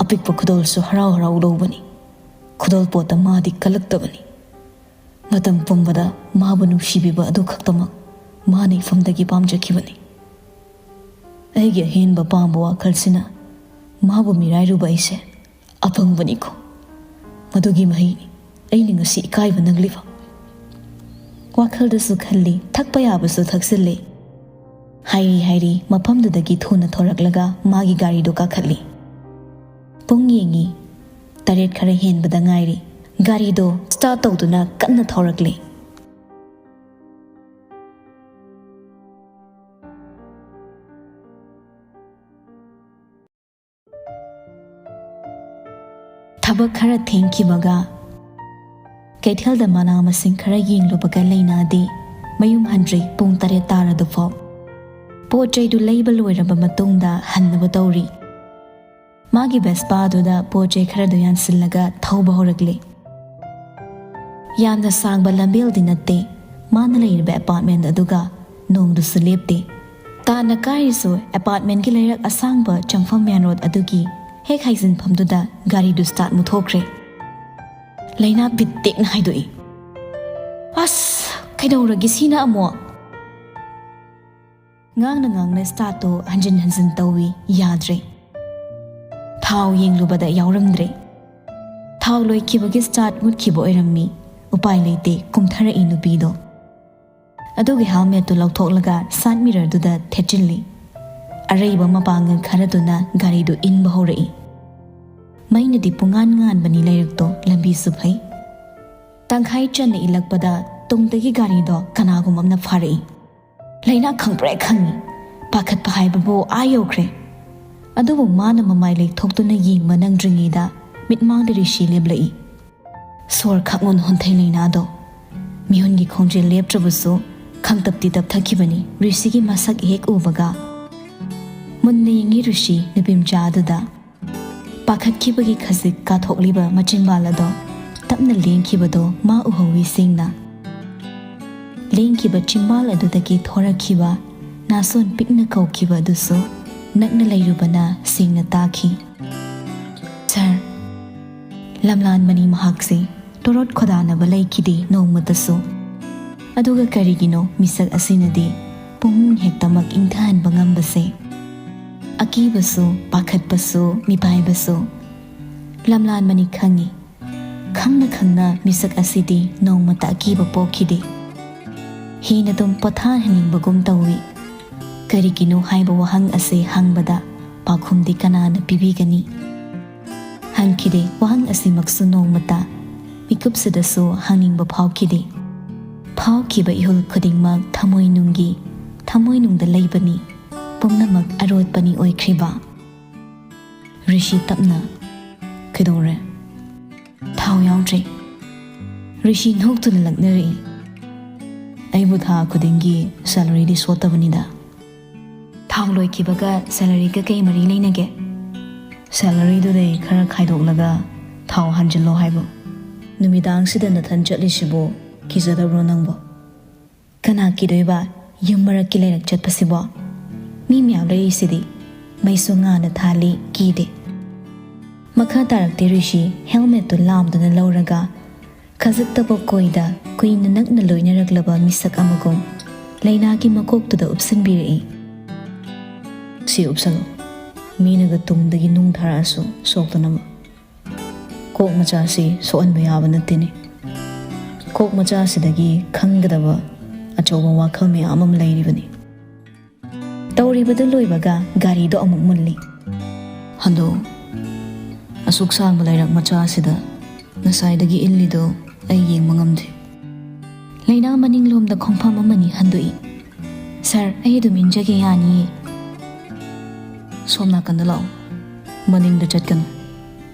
ꯑꯄꯤꯛꯄ ꯈꯨꯗꯣꯜꯁꯨ ꯍꯔꯥꯎ ꯍꯔꯥꯎ ꯂꯧꯕꯅꯤ꯫ ꯈꯨꯗꯣꯜ ꯄꯣꯠꯇ ꯃꯥꯗꯤ ꯀꯜꯂꯛꯇꯕꯅꯤ꯫ ꯃꯇꯝ ꯄꯨꯝꯕꯗ ꯃꯥꯕꯨ ꯅꯨꯡꯁꯤꯕꯤꯕ ꯑꯗꯨ ꯈꯛꯇꯃꯛ ꯃꯥꯅ ꯏꯐꯝꯗꯒꯤ ꯄꯥꯝꯖꯈꯤꯕꯅꯤ꯫ ꯑꯩꯒꯤ ꯑꯍꯦꯟꯕ ꯄꯥꯝꯕ ꯋꯥꯈꯜꯁꯤꯅ ꯃꯥꯕꯨ ꯃꯤꯔꯥꯏꯔꯨꯕ ꯑꯩꯁꯦ ꯑꯄꯪꯕꯅꯤꯀꯣ꯫ ꯃꯗꯨꯒꯤ ꯃꯍꯩꯅꯤ ꯑꯩꯅ ꯉꯁꯤ ꯏꯀꯥꯏꯕ ꯅꯪꯂꯤꯕ"꯫ ꯋꯥꯈꯜꯗꯁꯨ ꯈꯜꯂꯤ, ꯊꯛꯄ ꯌꯥꯕꯁꯨ ꯊꯛꯆꯤꯜꯂꯤ꯫ ꯍꯥꯏꯔꯤ ꯍꯥꯏꯔꯤ ꯃꯐꯝꯗꯨꯗꯒꯤ ꯊꯨꯅ ꯊꯣꯔꯛꯂꯒ ꯃꯥꯒꯤ ꯒꯥꯔꯤꯗꯨ ꯀꯥꯈꯠꯂꯤ꯫ ꯄꯨꯡ ꯌꯦꯡꯉꯤ, ꯇꯔꯦꯠ ꯈꯔ ꯍꯦꯟꯕꯗ ꯉꯥꯏꯔꯤ꯫ ꯒꯥꯔꯤꯗꯣ ꯁ꯭ꯇꯥꯔꯠ ꯇꯧꯗꯨꯅ ꯀꯟꯅ ꯊꯧꯔꯛꯂꯤ꯫ ꯊꯕꯛ ꯈꯔ ꯊꯦꯡꯈꯤꯕꯒ ꯀꯩꯊꯦꯜꯗ ꯃꯅꯥ ꯃꯁꯤꯡ ꯈꯔ ꯌꯦꯡꯂꯨꯕꯒ ꯂꯩꯅꯥꯗꯤ ꯃꯌꯨꯝ ꯍꯟꯗ꯭ꯔꯤ꯫ ꯄꯨꯡ ꯇꯔꯦꯠ ꯇꯥꯔꯗꯨꯐꯥꯎ ꯄꯣꯠ ꯆꯩꯗꯨ ꯂꯩꯕ ꯂꯣꯏꯔꯕ ꯃꯇꯨꯡꯗ ꯍꯟꯅꯕ ꯇꯧꯔꯤ꯫ ꯃꯥꯒꯤ ꯚꯦꯁꯄꯥ ꯑꯗꯨꯗ ꯄꯣꯠ ꯆꯩ ꯈꯔꯗꯨ ꯌꯥꯟꯁꯤꯜꯂꯒ ꯊꯧꯕ ꯍꯧꯔꯛꯂꯤ꯫ ꯌꯥꯝꯅ ꯁꯥꯡꯕ ꯂꯝꯕꯦꯜꯗꯤ ꯅꯠꯇꯦ ꯃꯥꯅ ꯂꯩꯔꯤꯕ ꯑꯦꯄꯥꯔꯠꯃꯦꯟ ꯑꯗꯨꯒ ꯅꯣꯡꯗꯨꯁꯨ ꯂꯦꯞꯇꯦ꯫ ꯇꯥꯟꯅ ꯀꯥꯏꯔꯤꯁꯨ ꯑꯦꯄꯥꯔꯠꯃꯦꯟꯒꯤ ꯂꯩꯔꯛ ꯑꯁꯥꯡꯕ ꯆꯪꯐꯝ ꯃꯦꯟ ꯔꯣꯗ ꯑꯗꯨꯒꯤ ꯍꯦꯛ ꯍꯥꯏꯖꯤꯟꯐꯝꯗꯨꯗ ꯒꯥꯔꯤꯗꯨ ꯁ꯭ꯇꯥꯔꯠ ꯃꯨꯊꯣꯛꯈ꯭ꯔꯦ꯫ ꯂꯩꯅꯥ ꯕꯤꯠ ꯇꯦꯛꯅ ꯍꯥꯏꯗꯣꯛꯏ꯫ "ꯑꯁ, ꯀꯩꯗꯧꯔꯒꯦ ꯁꯤꯅ ꯑꯃꯨꯛ?" ꯉꯥꯡꯅ ꯉꯥꯡꯅ ꯁ꯭ꯇꯥꯔꯠꯇꯣ ꯍꯟꯖꯤꯟ ꯍꯟꯖꯤꯟ ꯇꯧꯏ, ꯌꯥꯗ꯭ꯔꯦ꯫ ꯊꯥꯎ ꯌꯦꯡꯂꯨꯕꯗ ꯌꯥꯎꯔꯝꯗ꯭ꯔꯦ꯫ ꯊꯥꯎ ꯂꯣꯏꯈꯤꯕꯒꯤ ꯁ꯭ꯇꯥꯔꯠ ꯃꯨꯠꯈꯤꯕ ꯑꯣꯏꯔꯝꯃꯤ꯫ ꯎꯄꯥꯏ ꯂꯩꯇꯦ, ꯀꯨꯝꯊꯔꯛꯏ ꯅꯨꯄꯤꯗꯣ꯫ ꯑꯗꯨꯒꯤ ꯍꯦꯜꯃꯦꯠꯇꯨ ꯂꯧꯊꯣꯛꯂꯒ ꯁꯥꯏꯗ ꯃꯤꯔꯔꯗꯨꯗ ꯊꯦꯠꯆꯤꯜꯂꯤ꯫ ꯑꯔꯩꯕ ꯃꯄꯥꯡꯒꯜ ꯈꯔꯗꯨꯅ ꯒꯥꯔꯤꯗꯨ ꯏꯟꯕ ꯍꯧꯔꯛꯏ꯫ ꯃꯩꯅꯗꯤ ꯄꯨꯡꯉꯥꯟ ꯉꯥꯟꯕꯅꯤ ꯂꯩꯔꯛꯇꯣ, ꯂꯝꯕꯤꯁꯨ ꯐꯩ꯫ ꯇꯪꯈꯥꯏ ꯆꯟꯅ ꯏꯜꯂꯛꯄꯗ ꯇꯨꯡꯗꯒꯤ ꯒꯥꯔꯤꯗꯣ ꯀꯅꯥꯒꯨꯝꯕ ꯑꯃꯅ ꯐꯥꯔꯛꯏ꯫ ꯂꯩꯅꯥ ꯈꯪꯄ꯭ꯔꯦꯛ ꯈꯪꯉꯤ꯫ ꯄꯥꯈꯠꯄ ꯍꯥꯏꯕꯕꯨ ꯑꯥ ꯌꯧꯈ꯭ꯔꯦ꯫ ꯑꯗꯨꯕꯨ ꯃꯥꯅ ꯃꯃꯥꯏ ꯂꯩꯊꯣꯛꯇꯨꯅ ꯌꯦꯡꯕ ꯅꯪꯗ꯭ꯔꯤꯉꯩꯗ ꯃꯤꯠꯃꯥꯡꯗ ꯔꯤꯁꯤ ꯂꯦꯞꯂꯛꯏ꯫ ꯁꯣꯔ ꯈꯛ ꯉꯣꯟ ꯍꯣꯟꯊꯩ ꯂꯩꯅꯥꯗꯣ꯫ ꯃꯤꯍꯨꯟꯒꯤ ꯈꯣꯡꯖꯦꯜ ꯂꯦꯞꯇ꯭ꯔꯕꯁꯨ ꯈꯪꯇꯞꯇꯤ ꯇꯞꯊꯈꯤꯕꯅꯤ ꯔꯤꯁꯤꯒꯤ ꯃꯁꯛ ꯍꯦꯛ ꯎꯕꯒ꯫ ꯃꯨꯟꯅ ꯌꯦꯡꯉꯤ ꯔꯤꯁꯤ ꯅꯨꯄꯤꯃꯆꯥ ꯑꯗꯨꯗ꯫ ꯄꯥꯈꯠꯈꯤꯕꯒꯤ ꯈꯖꯤꯛ ꯀꯥꯊꯣꯛꯂꯤꯕ ꯃꯆꯤꯟꯕꯥꯜ ꯑꯗꯣ ꯇꯞꯅ ꯂꯦꯡꯈꯤꯕꯗꯣ ꯃꯥ ꯎꯍꯧꯏ ꯁꯦꯡꯅ꯫ ꯂꯦꯡꯈꯤꯕ ꯆꯤꯟꯕꯥꯜ ꯑꯗꯨꯗꯒꯤ ꯊꯣꯔꯛꯈꯤꯕ ꯅꯥꯁꯣꯟ ꯄꯤꯛꯅ ꯀꯧꯈꯤꯕ ꯑꯗꯨꯁꯨ ꯅꯛꯅ ꯂꯩꯔꯨꯕꯅ ꯁꯦꯡꯅ ꯇꯥꯈꯤ꯫ "ꯁꯥꯔ, ꯂꯝꯂꯥꯟꯕꯅꯤ ꯃꯍꯥꯛꯁꯦ꯫ ꯇꯣꯔꯣꯠ ꯈꯣꯗꯥꯅꯕ ꯂꯩꯈꯤꯗꯦ ꯅꯣꯡꯃꯇꯁꯨ꯫ ꯑꯗꯨꯒ ꯀꯔꯤꯒꯤꯅꯣ ꯃꯤꯁꯛ ꯑꯁꯤꯅꯗꯤ ꯄꯨꯛꯅꯤꯡ ꯍꯦꯛꯇꯃꯛ ꯏꯪꯊꯍꯟꯕ ꯉꯝꯕꯁꯦ? ꯑꯀꯤꯕꯁꯨ, ꯄꯥꯈꯠꯄꯁꯨ, ꯃꯤꯄꯥꯏꯕꯁꯨ꯫ ꯂꯝꯂꯥꯟꯕꯅꯤ ꯈꯪꯉꯤ꯫ ꯈꯪꯅ ꯈꯪꯅ ꯃꯤꯁꯛ ꯑꯁꯤꯗꯤ ꯅꯣꯡꯃꯇ ꯑꯀꯤꯕ ꯄꯣꯛꯈꯤꯗꯦ꯫ ꯍꯦꯟꯅ ꯑꯗꯨꯝ ꯄꯣꯊꯥꯍꯟꯅꯤꯡꯕꯒꯨꯝ ꯇꯧꯏ꯫ ꯀꯔꯤꯒꯤꯅꯣ ꯍꯥꯏꯕ ꯋꯥꯍꯪ ꯑꯁꯤ ꯍꯪꯕꯗ ꯄꯥꯎꯈꯨꯝꯗꯤ ꯀꯅꯥꯅ ꯄꯤꯕꯤꯒꯅꯤ?" ꯍꯪꯈꯤꯗꯦ꯫ ꯋꯥꯍꯪ ꯑꯁꯤꯃꯛꯁꯨ ꯅꯣꯡꯃꯇ ꯃꯤꯀꯨꯞꯁꯤꯗꯁꯨ ꯍꯪꯅꯤꯡꯕ ꯐꯥꯎꯈꯤꯗꯦ꯫ ꯐꯥꯎꯈꯤꯕ ꯏꯍꯨꯜ ꯈꯨꯗꯤꯡꯃꯛ ꯊꯃꯣꯏꯅꯨꯡꯒꯤ, ꯊꯃꯣꯏꯅꯨꯡꯗ ꯂꯩꯕꯅꯤ꯫ ꯄꯨꯝꯅꯃꯛ ꯑꯔꯣꯠꯄꯅꯤ ꯑꯣꯏꯈ꯭ꯔꯤꯕ꯫ ꯔꯤꯁꯤ ꯇꯞꯅ, "ꯀꯩꯗꯧꯔꯦ?" "ꯊꯥꯎ ꯌꯥꯎꯗ꯭ꯔꯦ꯫" ꯔꯤꯁꯤ ꯅꯣꯛꯇꯨꯅ ꯂꯛꯅꯔꯛꯏ꯫ "ꯑꯩꯕꯨ ꯊꯥ ꯈꯨꯗꯤꯡꯒꯤ ꯁꯦꯂꯔꯤꯗꯤ ꯁꯣꯠꯇꯕꯅꯤꯗ꯫" "ꯊꯥꯎ ꯂꯣꯏꯈꯤꯕꯒ ꯁꯦꯂꯔꯤꯒ ꯀꯩ ꯃꯔꯤ ꯂꯩꯅꯒꯦ?" "ꯁꯦꯂꯔꯤꯗꯨꯗꯩ ꯈꯔ ꯈꯥꯏꯗꯣꯛꯂꯒ ꯊꯥꯎ ꯍꯥꯟꯖꯤꯜꯂꯣ ꯍꯥꯏꯕ꯫ ꯅꯨꯃꯤꯗꯥꯡꯁꯤꯗ ꯅꯊꯟ ꯆꯠꯂꯤꯁꯤꯕꯨ ꯀꯤꯖꯗꯕ꯭ꯔꯣ ꯅꯪꯕꯣ?" "ꯀꯅꯥ ꯀꯤꯗꯣꯏꯕ? ꯌꯨꯝ ꯃꯔꯛꯀꯤ ꯂꯩꯔꯛ ꯆꯠꯄꯁꯤꯕꯣ? ꯃꯤ ꯃꯌꯥꯝ ꯂꯩꯔꯤꯁꯤꯗꯤ꯫ ꯃꯩꯁꯨ ꯉꯥꯟꯅ ꯊꯥꯜꯂꯤ, ꯀꯤꯗꯦ꯫" ꯃꯈꯥ ꯇꯥꯔꯛꯇꯦ ꯔꯤꯁꯤ ꯍꯦꯜꯃꯦꯠꯇꯨ ꯂꯥꯝꯗꯨꯅ ꯂꯧꯔꯒ ꯈꯖꯤꯛꯇꯕ ꯀꯣꯏꯗ ꯀꯨꯏꯅ ꯅꯛꯅ ꯂꯣꯏꯅꯔꯛꯂꯕ ꯃꯤꯁꯛ ꯑꯃꯒꯨꯝ ꯂꯩꯅꯥꯒꯤ ꯃꯀꯣꯛꯇꯨꯗ ꯎꯞꯁꯤꯟꯕꯤꯔꯛꯏ꯫ "ꯁꯤ ꯎꯞꯁꯜꯂꯨ, ꯃꯤꯅꯒ ꯇꯨꯡꯗꯒꯤ ꯅꯨꯡ ꯊꯥꯔꯛꯑꯁꯨ ꯁꯣꯛꯇꯅꯕ꯫ ꯀꯣꯛ ꯃꯆꯥꯁꯤ ꯁꯣꯛꯍꯟꯕ ꯌꯥꯕ ꯅꯠꯇꯦꯅꯦ꯫ ꯀꯣꯛ ꯃꯆꯥꯁꯤꯗꯒꯤ ꯈꯪꯒꯗꯕ ꯑꯆꯧꯕ ꯋꯥꯈꯜ ꯃꯌꯥꯝ ꯑꯃ ꯂꯩꯔꯤꯕꯅꯤ"꯫ ꯇꯧꯔꯤꯕꯗꯨ ꯂꯣꯏꯕꯒ ꯒꯥꯔꯤꯗꯣ ꯑꯃꯨꯛ ꯃꯨꯜꯂꯤ꯫ "ꯍꯟꯗꯣ, ꯑꯁꯨꯛ ꯁꯥꯡꯕ ꯂꯩꯔꯛ ꯃꯆꯥ ꯑꯁꯤꯗ ꯉꯁꯥꯏꯗꯒꯤ ꯏꯜꯂꯤꯗꯣ ꯑꯩ ꯌꯦꯡꯕ ꯉꯝꯗꯦ"꯫ ꯂꯩꯅꯥ ꯃꯅꯤꯡꯂꯣꯝꯗ ꯈꯣꯡꯐꯝ ꯑꯃꯅꯤ ꯍꯟꯗꯣꯛꯏ꯫ "ꯁꯥꯔ, ꯑꯩ ꯑꯗꯨꯝ ꯏꯟꯖꯒꯦ, ꯌꯥꯅꯤꯌꯦ"꯫ "ꯁꯣꯝ ꯅꯥꯀꯟꯗ ꯂꯥꯛꯑꯣ, ꯃꯅꯤꯡꯗ ꯆꯠꯀꯅꯨ,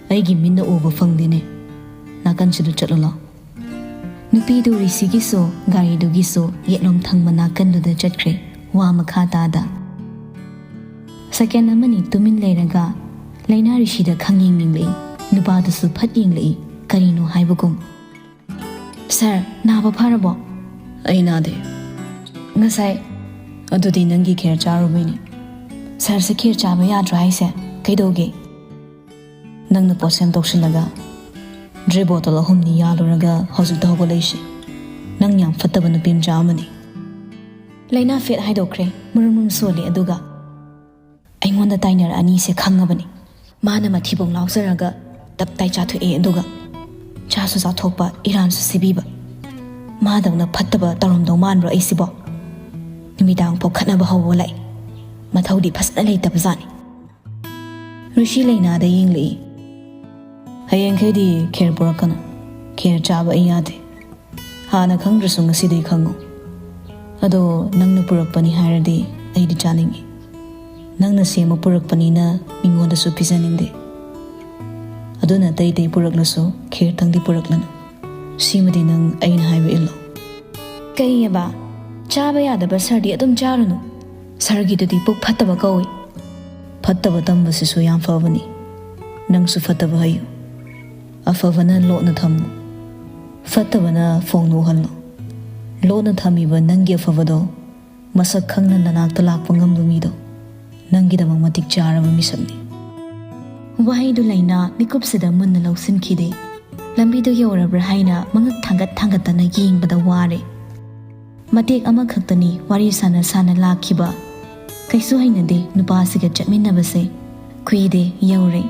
ꯑꯩꯒꯤ ꯃꯤꯠꯅ ꯎꯕ ꯐꯪꯗꯦꯅꯦ, ꯅꯥꯀꯟꯁꯤꯗ ꯆꯠꯂꯨ ꯂꯥꯛꯑꯣ"꯫ ꯅꯨꯄꯤꯗꯨ ꯔꯤꯁꯤꯒꯤꯁꯨ ꯒꯥꯔꯤꯗꯨꯒꯤꯁꯨ ꯌꯦꯠꯂꯣꯝ ꯊꯪꯕ ꯅꯥꯀꯟꯗꯨꯗ ꯆꯠꯈ꯭ꯔꯦ, ꯋꯥ ꯃꯈꯥ ꯇꯥꯗ꯫ ꯁꯦꯀꯦꯟ ꯑꯃꯅꯤ ꯇꯨꯃꯤꯟ ꯂꯩꯔꯒ ꯂꯩꯅꯥ ꯔꯤꯁꯤꯗ ꯈꯪꯌꯦꯡ ꯌꯦꯡꯂꯛꯏ꯫ ꯅꯨꯄꯥꯗꯨꯁꯨ ꯐꯠ ꯌꯦꯡꯂꯛꯏ, ꯀꯔꯤꯅꯣ ꯍꯥꯏꯕꯒꯨꯝ꯫ "ꯁꯥꯔ, ꯅꯥꯕ ꯐꯔꯕꯣ?" "ꯑꯩ ꯅꯥꯗꯦ"꯫ "ꯉꯁꯥꯏ"꯫ "ꯑꯗꯨꯗꯤ ꯅꯪꯒꯤ ꯈꯦꯔ ꯆꯥꯔꯨꯕꯩꯅꯦ"꯫ "ꯁꯥꯔꯁꯦ ꯈꯦꯔ ꯆꯥꯕ ꯌꯥꯗ꯭ꯔꯣ ꯍꯥꯏꯁꯦ? ꯀꯩꯗꯧꯒꯦ?" "ꯅꯪꯅ ꯄꯣꯠꯁꯦꯝ ꯇꯧꯁꯤꯜꯂꯒ ꯗ꯭ꯔꯤꯞ ꯕꯣꯇꯜ ꯑꯍꯨꯝꯅꯤ ꯌꯥꯜꯂꯨꯔꯒ ꯍꯧꯖꯤꯛꯇ ꯍꯧꯒꯠꯂꯛꯏꯁꯦ꯫ ꯅꯪ ꯌꯥꯝ ꯐꯠꯇꯕ ꯅꯨꯄꯤ ꯃꯆꯥ ꯑꯃꯅꯤ"꯫ ꯂꯩꯅꯥ ꯐꯦꯠ ꯍꯥꯏꯗꯣꯛꯈ꯭ꯔꯦ, ꯃꯔꯨꯝ ꯃꯔꯨꯝ ꯁꯣꯜꯂꯤ꯫ ꯑꯗꯨꯒ ꯑꯩꯉꯣꯟꯗ ꯇꯥꯏꯅꯔꯛꯑꯅꯤꯁꯦ ꯈꯪꯉꯕꯅꯤ꯫ ꯃꯥꯅ ꯃꯊꯤꯕꯣꯡ ꯂꯥꯎꯖꯔꯒ ꯇꯞ ꯇꯥꯏ ꯆꯥꯊꯣꯛꯑꯦ, ꯑꯗꯨꯒ ꯆꯥꯁꯨ ꯆꯥꯊꯣꯛꯄ, ꯏꯔꯥꯟꯁꯨ ꯁꯤꯕꯤꯕ꯫ ꯃꯥꯗꯧꯅ ꯐꯠꯇꯕ ꯇꯧꯔꯝꯗꯧ ꯃꯥꯟꯕ꯭ꯔꯣ ꯑꯩꯁꯤꯕꯣ? ꯅꯨꯃꯤꯗꯥꯡ ꯐꯥꯎ ꯈꯠꯅꯕ ꯍꯧꯕ ꯂꯥꯛꯏ꯫ ꯃꯊꯧꯗꯤ ꯐꯖꯅ ꯂꯩꯇꯕ ꯖꯥꯠꯅꯤ꯫ ꯔꯤꯁꯤ ꯂꯩꯅꯥꯗ ꯌꯦꯡꯂꯛꯏ꯫ "ꯍꯌꯦꯡꯈꯩꯗꯤ ꯈꯦꯔ ꯄꯨꯔꯛꯀꯅꯨ꯫ ꯈꯦꯔ ꯆꯥꯕ ꯑꯩ ꯌꯥꯗꯦ꯫ ꯍꯥꯟꯅ ꯈꯪꯗ꯭ꯔꯁꯨ ꯉꯁꯤꯗꯤ ꯈꯪꯉꯨ꯫ ꯑꯗꯣ ꯅꯪꯅ ꯄꯨꯔꯛꯄꯅꯤ ꯍꯥꯏꯔꯗꯤ ꯑꯩꯗꯤ ꯆꯥꯅꯤꯡꯉꯤ꯫ ꯅꯪꯅ ꯁꯦꯝꯃ ꯄꯨꯔꯛꯄꯅꯤꯅ ꯃꯤꯉꯣꯟꯗꯁꯨ ꯄꯤꯖꯅꯤꯡꯗꯦ꯫ ꯑꯗꯨꯅ ꯑꯇꯩ ꯑꯇꯩ ꯄꯨꯔꯛꯂꯁꯨ ꯈꯦꯔꯇꯪꯗꯤ ꯄꯨꯔꯛꯂꯅꯨ꯫ ꯁꯤꯃꯗꯤ ꯅꯪ ꯑꯩꯅ ꯍꯥꯏꯕ ꯏꯜꯂꯣ"꯫ "ꯀꯩꯑꯕ? ꯆꯥꯕ ꯌꯥꯗꯕ ꯁꯥꯔꯗꯤ ꯑꯗꯨꯝ ꯆꯥꯔꯨꯅꯨ꯫ ꯁꯥꯔꯒꯤꯗꯨꯗꯤ ꯄꯨꯛ ꯐꯠꯇꯕ ꯀꯧꯏ"꯫ "ꯐꯠꯇꯕ ꯇꯝꯕꯁꯤꯁꯨ ꯌꯥꯝ ꯐꯕꯅꯤ꯫ ꯅꯪꯁꯨ ꯐꯠꯇꯕ ꯍꯩꯌꯨ꯫ ꯑꯐꯕꯅ ꯂꯣꯠꯅ ꯊꯝꯃꯨ, ꯐꯠꯇꯕꯅ ꯐꯣꯡꯗꯣꯛꯍꯜꯂꯨ꯫ ꯂꯣꯠꯅ ꯊꯝꯃꯤꯕ ꯅꯪꯒꯤ ꯑꯐꯕꯗꯣ ꯃꯁꯛ ꯈꯪꯅ ꯅꯅꯥꯛꯇ ꯂꯥꯛꯄ ꯉꯝꯕ ꯃꯤꯗꯣ ꯅꯪꯒꯤꯗꯃꯛ ꯃꯇꯤꯛ ꯆꯥꯔꯕ ꯃꯤꯁꯛꯅꯤ"꯫ ꯋꯥꯍꯩꯗꯨ ꯂꯩꯅꯥ ꯃꯤꯀꯨꯞꯁꯤꯗ ꯃꯨꯟꯅ ꯂꯧꯁꯤꯟꯈꯤꯗꯦ꯫ ꯂꯝꯕꯤꯗꯨ ꯌꯧꯔꯕ꯭ꯔꯥ ꯍꯥꯏꯅ ꯃꯉꯛ ꯊꯥꯡꯒꯠ ꯊꯥꯡꯒꯠꯇꯅ ꯌꯦꯡꯕꯗ ꯋꯥꯔꯦ꯫ ꯃꯇꯦꯛ ꯑꯃꯈꯛꯇꯅꯤ ꯋꯥꯔꯤ ꯁꯥꯟꯅ ꯁꯥꯟꯅ ꯂꯥꯛꯈꯤꯕ꯫ ꯀꯩꯁꯨ ꯍꯩꯅꯗꯦ ꯅꯨꯄꯥꯁꯤꯒ ꯆꯠꯃꯤꯟꯅꯕꯁꯦ꯫ ꯀꯨꯏꯗꯦ, ꯌꯧꯔꯦ꯫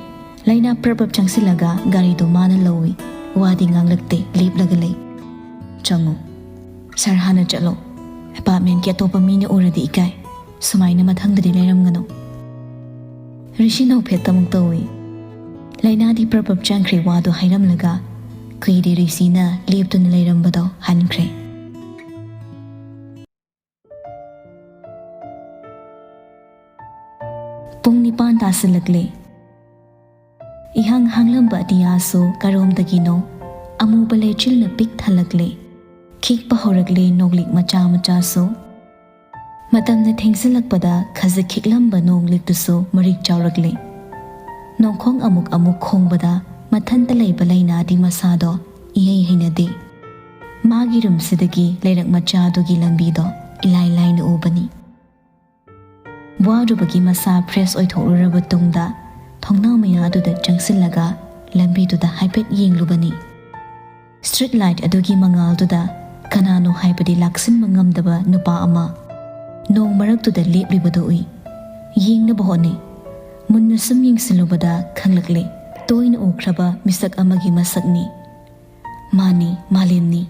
ꯂꯩꯅꯥ ꯄ꯭ꯔꯞ ꯄ꯭ꯔꯞ ꯆꯪꯁꯤꯜꯂꯒ ꯒꯥꯔꯤꯗꯣ ꯃꯥꯅ ꯂꯧꯏ꯫ ꯋꯥꯗꯤ ꯉꯥꯡꯂꯛꯇꯦ, ꯂꯦꯞꯂꯒ ꯂꯩ꯫ "ꯆꯪꯉꯨ꯫ ꯁꯥꯔ, ꯍꯥꯟꯅ ꯆꯠꯂꯣ꯫ ꯑꯦꯄꯥꯔꯠꯃꯦꯟꯒꯤ ꯑꯇꯣꯞꯄ ꯃꯤꯅ ꯎꯔꯗꯤ ꯏꯀꯥꯏ꯫ ꯁꯨꯃꯥꯏꯅ ꯃꯊꯪꯗꯗꯤ ꯂꯩꯔꯝꯒꯅꯨ꯫" ꯔꯤꯁꯤ ꯅꯣꯛꯐꯦꯠꯇꯃꯨꯛ ꯇꯧꯏ꯫ ꯂꯩꯅꯥꯗꯤ ꯄ꯭ꯔꯞ ꯄ꯭ꯔꯞ ꯆꯪꯈ꯭ꯔꯦ ꯋꯥꯗꯣ ꯍꯥꯏꯔꯝꯂꯒ꯫ ꯀꯨꯏꯗꯦ ꯔꯤꯁꯤꯅ ꯂꯦꯞꯇꯨꯅ ꯂꯩꯔꯝꯕꯗꯣ ꯍꯟꯈ꯭ꯔꯦ꯫ ꯄꯨꯡ ꯅꯤꯄꯥꯟ ꯇꯥꯁꯤꯜꯂꯛꯂꯦ꯫ ꯏꯍꯥꯡ ꯍꯥꯡꯂꯝꯕ ꯑꯇꯤꯌꯥꯁꯨ ꯀꯔꯣꯝꯗꯒꯤꯅꯣ ꯑꯃꯨꯕ ꯂꯩꯆꯤꯜꯅ ꯄꯤꯛ ꯊꯜꯂꯛꯂꯦ꯫ ꯈꯤꯛꯄ ꯍꯧꯔꯛꯂꯦ ꯅꯣꯡꯂꯤꯛ ꯃꯆꯥ ꯃꯆꯥꯁꯨ꯫ ꯃꯇꯝꯅ ꯊꯦꯡꯖꯤꯜꯂꯛꯄꯗ ꯈꯖꯤꯛ ꯈꯤꯛꯂꯝꯕ ꯅꯣꯡꯂꯤꯛꯇꯨꯁꯨ ꯃꯔꯤꯛ ꯆꯥꯎꯔꯛꯂꯦ꯫ ꯅꯣꯡꯈꯣꯡ ꯑꯃꯨꯛ ꯑꯃꯨꯛ ꯈꯣꯡꯕꯗ ꯃꯊꯟꯇ ꯂꯩꯕ ꯂꯩꯅꯥꯗꯤ ꯃꯁꯥꯗꯣ ꯏꯍꯩ ꯍꯩꯅꯗꯦ꯫ ꯃꯥꯒꯤ ꯔꯨꯝꯁꯤꯗꯒꯤ ꯂꯩꯔꯛ ꯃꯆꯥꯗꯨꯒꯤ ꯂꯝꯕꯤꯗꯣ ꯏꯂꯥꯏ ꯂꯥꯏꯅ ꯎꯕꯅꯤ꯫ ꯋꯥꯔꯨꯕꯒꯤ ꯃꯁꯥ ꯐ꯭ꯔꯦꯁ ꯑꯣꯏꯊꯣꯛꯂꯨꯔꯕ ꯇꯨꯡꯗ ꯊꯣꯡꯅꯥꯎ ꯃꯌꯥꯗꯨꯗ ꯆꯪꯁꯤꯜꯂꯒ ꯂꯝꯕꯤꯗꯨꯗ ꯍꯥꯏꯐꯦꯠ ꯌꯦꯡꯂꯨꯕꯅꯤ꯫ ꯁ꯭ꯇ꯭ꯔꯤꯠ ꯂꯥꯏꯠ ꯑꯗꯨꯒꯤ ꯃꯉꯥꯜꯗꯨꯗ ꯀꯅꯥꯅꯣ ꯍꯥꯏꯕꯗꯤ ꯂꯥꯛꯁꯤꯟꯕ ꯉꯝꯗꯕ ꯅꯨꯄꯥ ꯑꯃ ꯅꯣꯡ ꯃꯔꯛꯇꯨꯗ ꯂꯦꯞꯂꯤꯕꯗꯨ ꯎꯏ꯫ ꯌꯦꯡꯅꯕ ꯍꯣꯠꯅꯩ꯫ ꯃꯨꯟꯅ ꯁꯨꯝ ꯌꯦꯡꯁꯤꯜꯂꯨꯕꯗ ꯈꯪꯂꯛꯂꯦ, ꯇꯣꯏꯅ ꯎꯈ꯭ꯔꯕ ꯃꯤꯁꯛ ꯑꯃꯒꯤ ꯃꯁꯛꯅꯤ꯫ ꯃꯥꯅꯤ, ꯃꯥꯂꯦꯝꯅꯤ꯫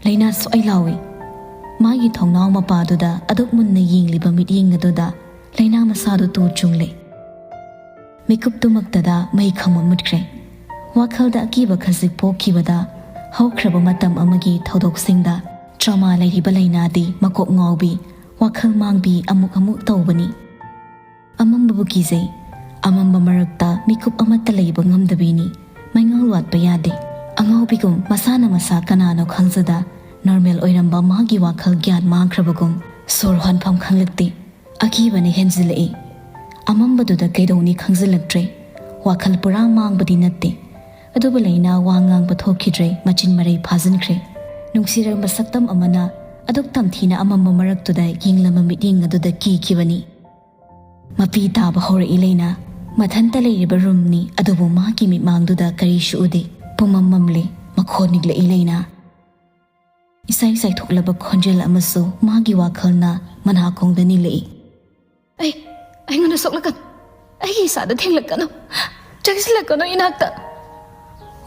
ꯂꯩꯅꯥ ꯁꯣꯏ ꯂꯥꯎꯏ꯫ ꯃꯥꯒꯤ ꯊꯣꯡꯅꯥꯎ ꯃꯄꯥꯗꯨꯗ ꯑꯗꯨꯛ ꯃꯨꯟꯅ ꯌꯦꯡꯂꯤꯕ ꯃꯤꯠꯌꯦꯡ ꯑꯗꯨꯗ ꯂꯩꯅꯥ ꯃꯁꯥꯗꯨ ꯇꯨ ꯆꯨꯡꯂꯦ꯫ ꯃꯤꯀꯨꯞꯇꯨꯃꯛꯇꯗ ꯃꯩ ꯈꯪꯃꯨꯠ ꯃꯨꯠꯈ꯭ꯔꯦ꯫ ꯋꯥꯈꯜꯗ ꯑꯀꯤꯕ ꯈꯖꯤꯛ ꯄꯣꯛꯈꯤꯕꯗ ꯍꯧꯈ꯭ꯔꯕ ꯃꯇꯝ ꯑꯃꯒꯤ ꯊꯧꯗꯣꯛꯁꯤꯡꯗ ꯇ꯭ꯔꯣꯃꯥ ꯂꯩꯔꯤꯕ ꯂꯩꯅꯥꯗꯤ ꯃꯀꯣꯛ ꯉꯥꯎꯕꯤ, ꯋꯥꯈꯜ ꯃꯥꯡꯕꯤ ꯑꯃꯨꯛ ꯑꯃꯨꯛ ꯇꯧꯕꯅꯤ꯫ ꯑꯃꯝꯕꯕꯨ ꯀꯤꯖꯩ꯫ ꯑꯃꯝꯕ ꯃꯔꯛꯇ ꯃꯤꯀꯨꯞ ꯑꯃꯠꯇ ꯂꯩꯕ ꯉꯝꯗꯕꯤꯅꯤ꯫ ꯃꯩꯉꯥꯜ ꯋꯥꯠꯄ ꯌꯥꯗꯦ꯫ ꯑꯉꯥꯎꯕꯤꯒꯨꯝ ꯃꯁꯥꯅ ꯃꯁꯥ ꯀꯅꯥꯅꯣ ꯈꯪꯖꯗ ꯅꯣꯔꯃꯦꯜ ꯑꯣꯏꯔꯝꯕ ꯃꯥꯒꯤ ꯋꯥꯈꯜ ꯒ꯭ꯌꯥꯟ ꯃꯥꯡꯈ꯭ꯔꯕꯒꯨꯝ ꯁꯣꯔ ꯍꯣꯟꯐꯝ ꯈꯪꯂꯛꯇꯦ꯫ ꯑꯀꯤꯕꯅ ꯍꯦꯟꯖꯤꯜꯂꯛꯏ꯫ ꯑꯃꯝꯕꯗꯨꯗ ꯀꯩꯗꯧꯅꯤ ꯈꯪꯖꯤꯜꯂꯛꯇ꯭ꯔꯦ꯫ ꯋꯥꯈꯜ ꯄꯨꯔꯥ ꯃꯥꯡꯕꯗꯤ ꯅꯠꯇꯦ꯫ ꯑꯗꯨꯕꯨ ꯂꯩꯅꯥ ꯋꯥ ꯉꯥꯡꯕ ꯊꯣꯛꯈꯤꯗ꯭ꯔꯦ, ꯃꯆꯤꯟ ꯃꯔꯩ ꯐꯥꯖꯤꯟꯈ꯭ꯔꯦ꯫ ꯅꯨꯡꯁꯤꯔꯕ ꯁꯛꯇꯝ ꯑꯃꯅ ꯑꯗꯨꯛ ꯇꯝꯊꯤꯅ ꯑꯃꯝꯕ ꯃꯔꯛꯇꯨꯗ ꯌꯦꯡꯂꯝꯕ ꯃꯤꯠꯌꯦꯡ ꯑꯗꯨꯗ ꯀꯤꯈꯤꯕꯅꯤ꯫ ꯃꯄꯤ ꯇꯥꯕ ꯍꯧꯔꯛꯏ ꯂꯩꯅꯥ꯫ ꯃꯊꯟꯇ ꯂꯩꯔꯤꯕ ꯔꯨꯝꯅꯤ, ꯑꯗꯨꯕꯨ ꯃꯍꯥꯛꯀꯤ ꯃꯤꯠꯃꯥꯡꯗꯨꯗ ꯀꯔꯤꯁꯨ ꯎꯗꯦ꯫ ꯄꯨꯝꯃꯝ ꯃꯝꯂꯤ꯫ ꯃꯈꯣꯟ ꯅꯤꯛꯂꯛꯏ ꯂꯩꯅꯥ꯫ ꯏꯁꯥꯏ ꯆꯥꯏꯊꯣꯛꯂꯕ ꯈꯣꯟꯖꯦꯜ ꯑꯃꯁꯨ ꯃꯥꯒꯤ ꯋꯥꯈꯜꯅ ꯃꯅꯥꯀꯣꯡꯗ ꯅꯤꯜꯂꯛꯏ꯫ "ꯑꯩ, ꯑꯩꯉꯣꯟꯗ ꯁꯣꯛꯂꯛꯀꯅꯨ꯫ ꯑꯩꯒꯤ ꯏꯁꯥꯗ ꯊꯦꯡꯂꯛꯀꯅꯨ꯫ ꯆꯪꯁꯤꯜꯂꯛꯀꯅꯨ ꯏꯅꯥꯛꯇ꯫"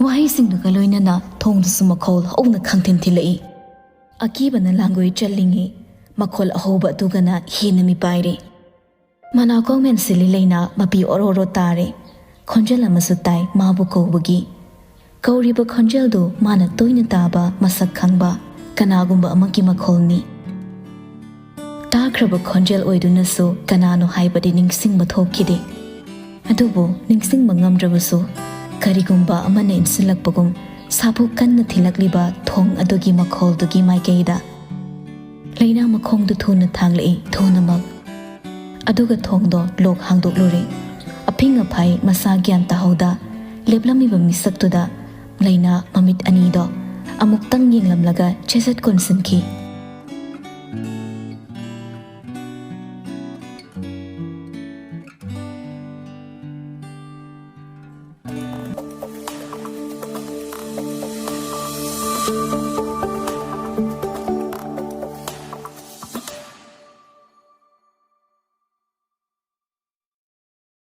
ꯋꯥꯍꯩꯁꯤꯡꯗꯨꯒ ꯂꯣꯏꯅꯅ ꯊꯣꯡꯗꯨꯁꯨ ꯃꯈꯣꯜ ꯍꯧꯅ ꯈꯪꯊꯤꯟ ꯊꯤꯜꯂꯛꯏ꯫ ꯑꯀꯤꯕꯅ ꯂꯥꯡꯒꯣꯏ ꯆꯜꯂꯤꯉꯩ ꯃꯈꯣꯜ ꯑꯍꯧꯕ ꯑꯗꯨꯒꯅ ꯍꯦꯟꯅ ꯃꯤꯄꯥꯏꯔꯦ꯫ ꯃꯅꯥꯀꯣꯡ ꯃꯦꯟꯁꯤꯜꯂꯤ ꯂꯩꯅꯥ ꯃꯄꯤ ꯑꯣꯔꯣ ꯑꯣꯔꯣ ꯇꯥꯔꯦ꯫ ꯈꯣꯟꯖꯦꯜ ꯑꯃꯁꯨ ꯇꯥꯏ ꯃꯥꯕꯨ ꯀꯧꯕꯒꯤ꯫ ꯀꯧꯔꯤꯕ ꯈꯣꯟꯖꯦꯜꯗꯨ ꯃꯥꯅ ꯇꯣꯏꯅ ꯇꯥꯕ, ꯃꯁꯛ ꯈꯪꯕ ꯀꯅꯥꯒꯨꯝꯕ ꯑꯃꯒꯤ ꯃꯈꯣꯜꯅꯤ꯫ ꯇꯥꯈ꯭ꯔꯕ ꯈꯣꯟꯖꯦꯜ ꯑꯣꯏꯗꯨꯅꯁꯨ ꯀꯅꯥꯅꯣ ꯍꯥꯏꯕꯗꯤ ꯅꯤꯡꯁꯤꯡꯕ ꯊꯣꯛꯈꯤꯗꯦ꯫ ꯑꯗꯨꯕꯨ ꯅꯤꯡꯁꯤꯡꯕ ꯉꯝꯗ꯭ꯔꯕꯁꯨ, ꯀꯔꯤꯒꯨꯝꯕ ꯑꯃꯅ ꯏꯟꯁꯤꯜꯂꯛꯄꯒꯨꯝ ꯁꯥꯕꯨ ꯀꯟꯅ ꯊꯤꯜꯂꯛꯂꯤꯕ ꯊꯣꯡ ꯑꯗꯨꯒꯤ ꯃꯈꯣꯜꯗꯨꯒꯤ ꯃꯥꯏꯀꯩꯗ ꯂꯩꯅꯥ ꯃꯈꯣꯡꯗꯨ ꯊꯨꯅ ꯊꯥꯡꯂꯛꯏ, ꯊꯨꯅꯃꯛ꯫ ꯑꯗꯨꯒ ꯊꯣꯡꯗꯣ ꯂꯣꯛ ꯍꯥꯡꯗꯣꯛꯂꯨꯔꯦ꯫ ꯑꯐꯤꯡ ꯑꯐꯥꯏ ꯃꯁꯥ ꯒ꯭ꯌꯥꯟ ꯇꯥꯍꯧꯗ ꯂꯦꯞꯂꯝꯃꯤꯕ ꯃꯤꯁꯛꯇꯨꯗ ꯂꯩꯅꯥ ꯃꯃꯤꯠ ꯑꯅꯤꯗꯣ ꯑꯃꯨꯛꯇꯪ ꯌꯦꯡꯂꯝꯂꯒ ꯆꯦꯖꯠ ꯀꯣꯟꯁꯤꯟꯈꯤ꯫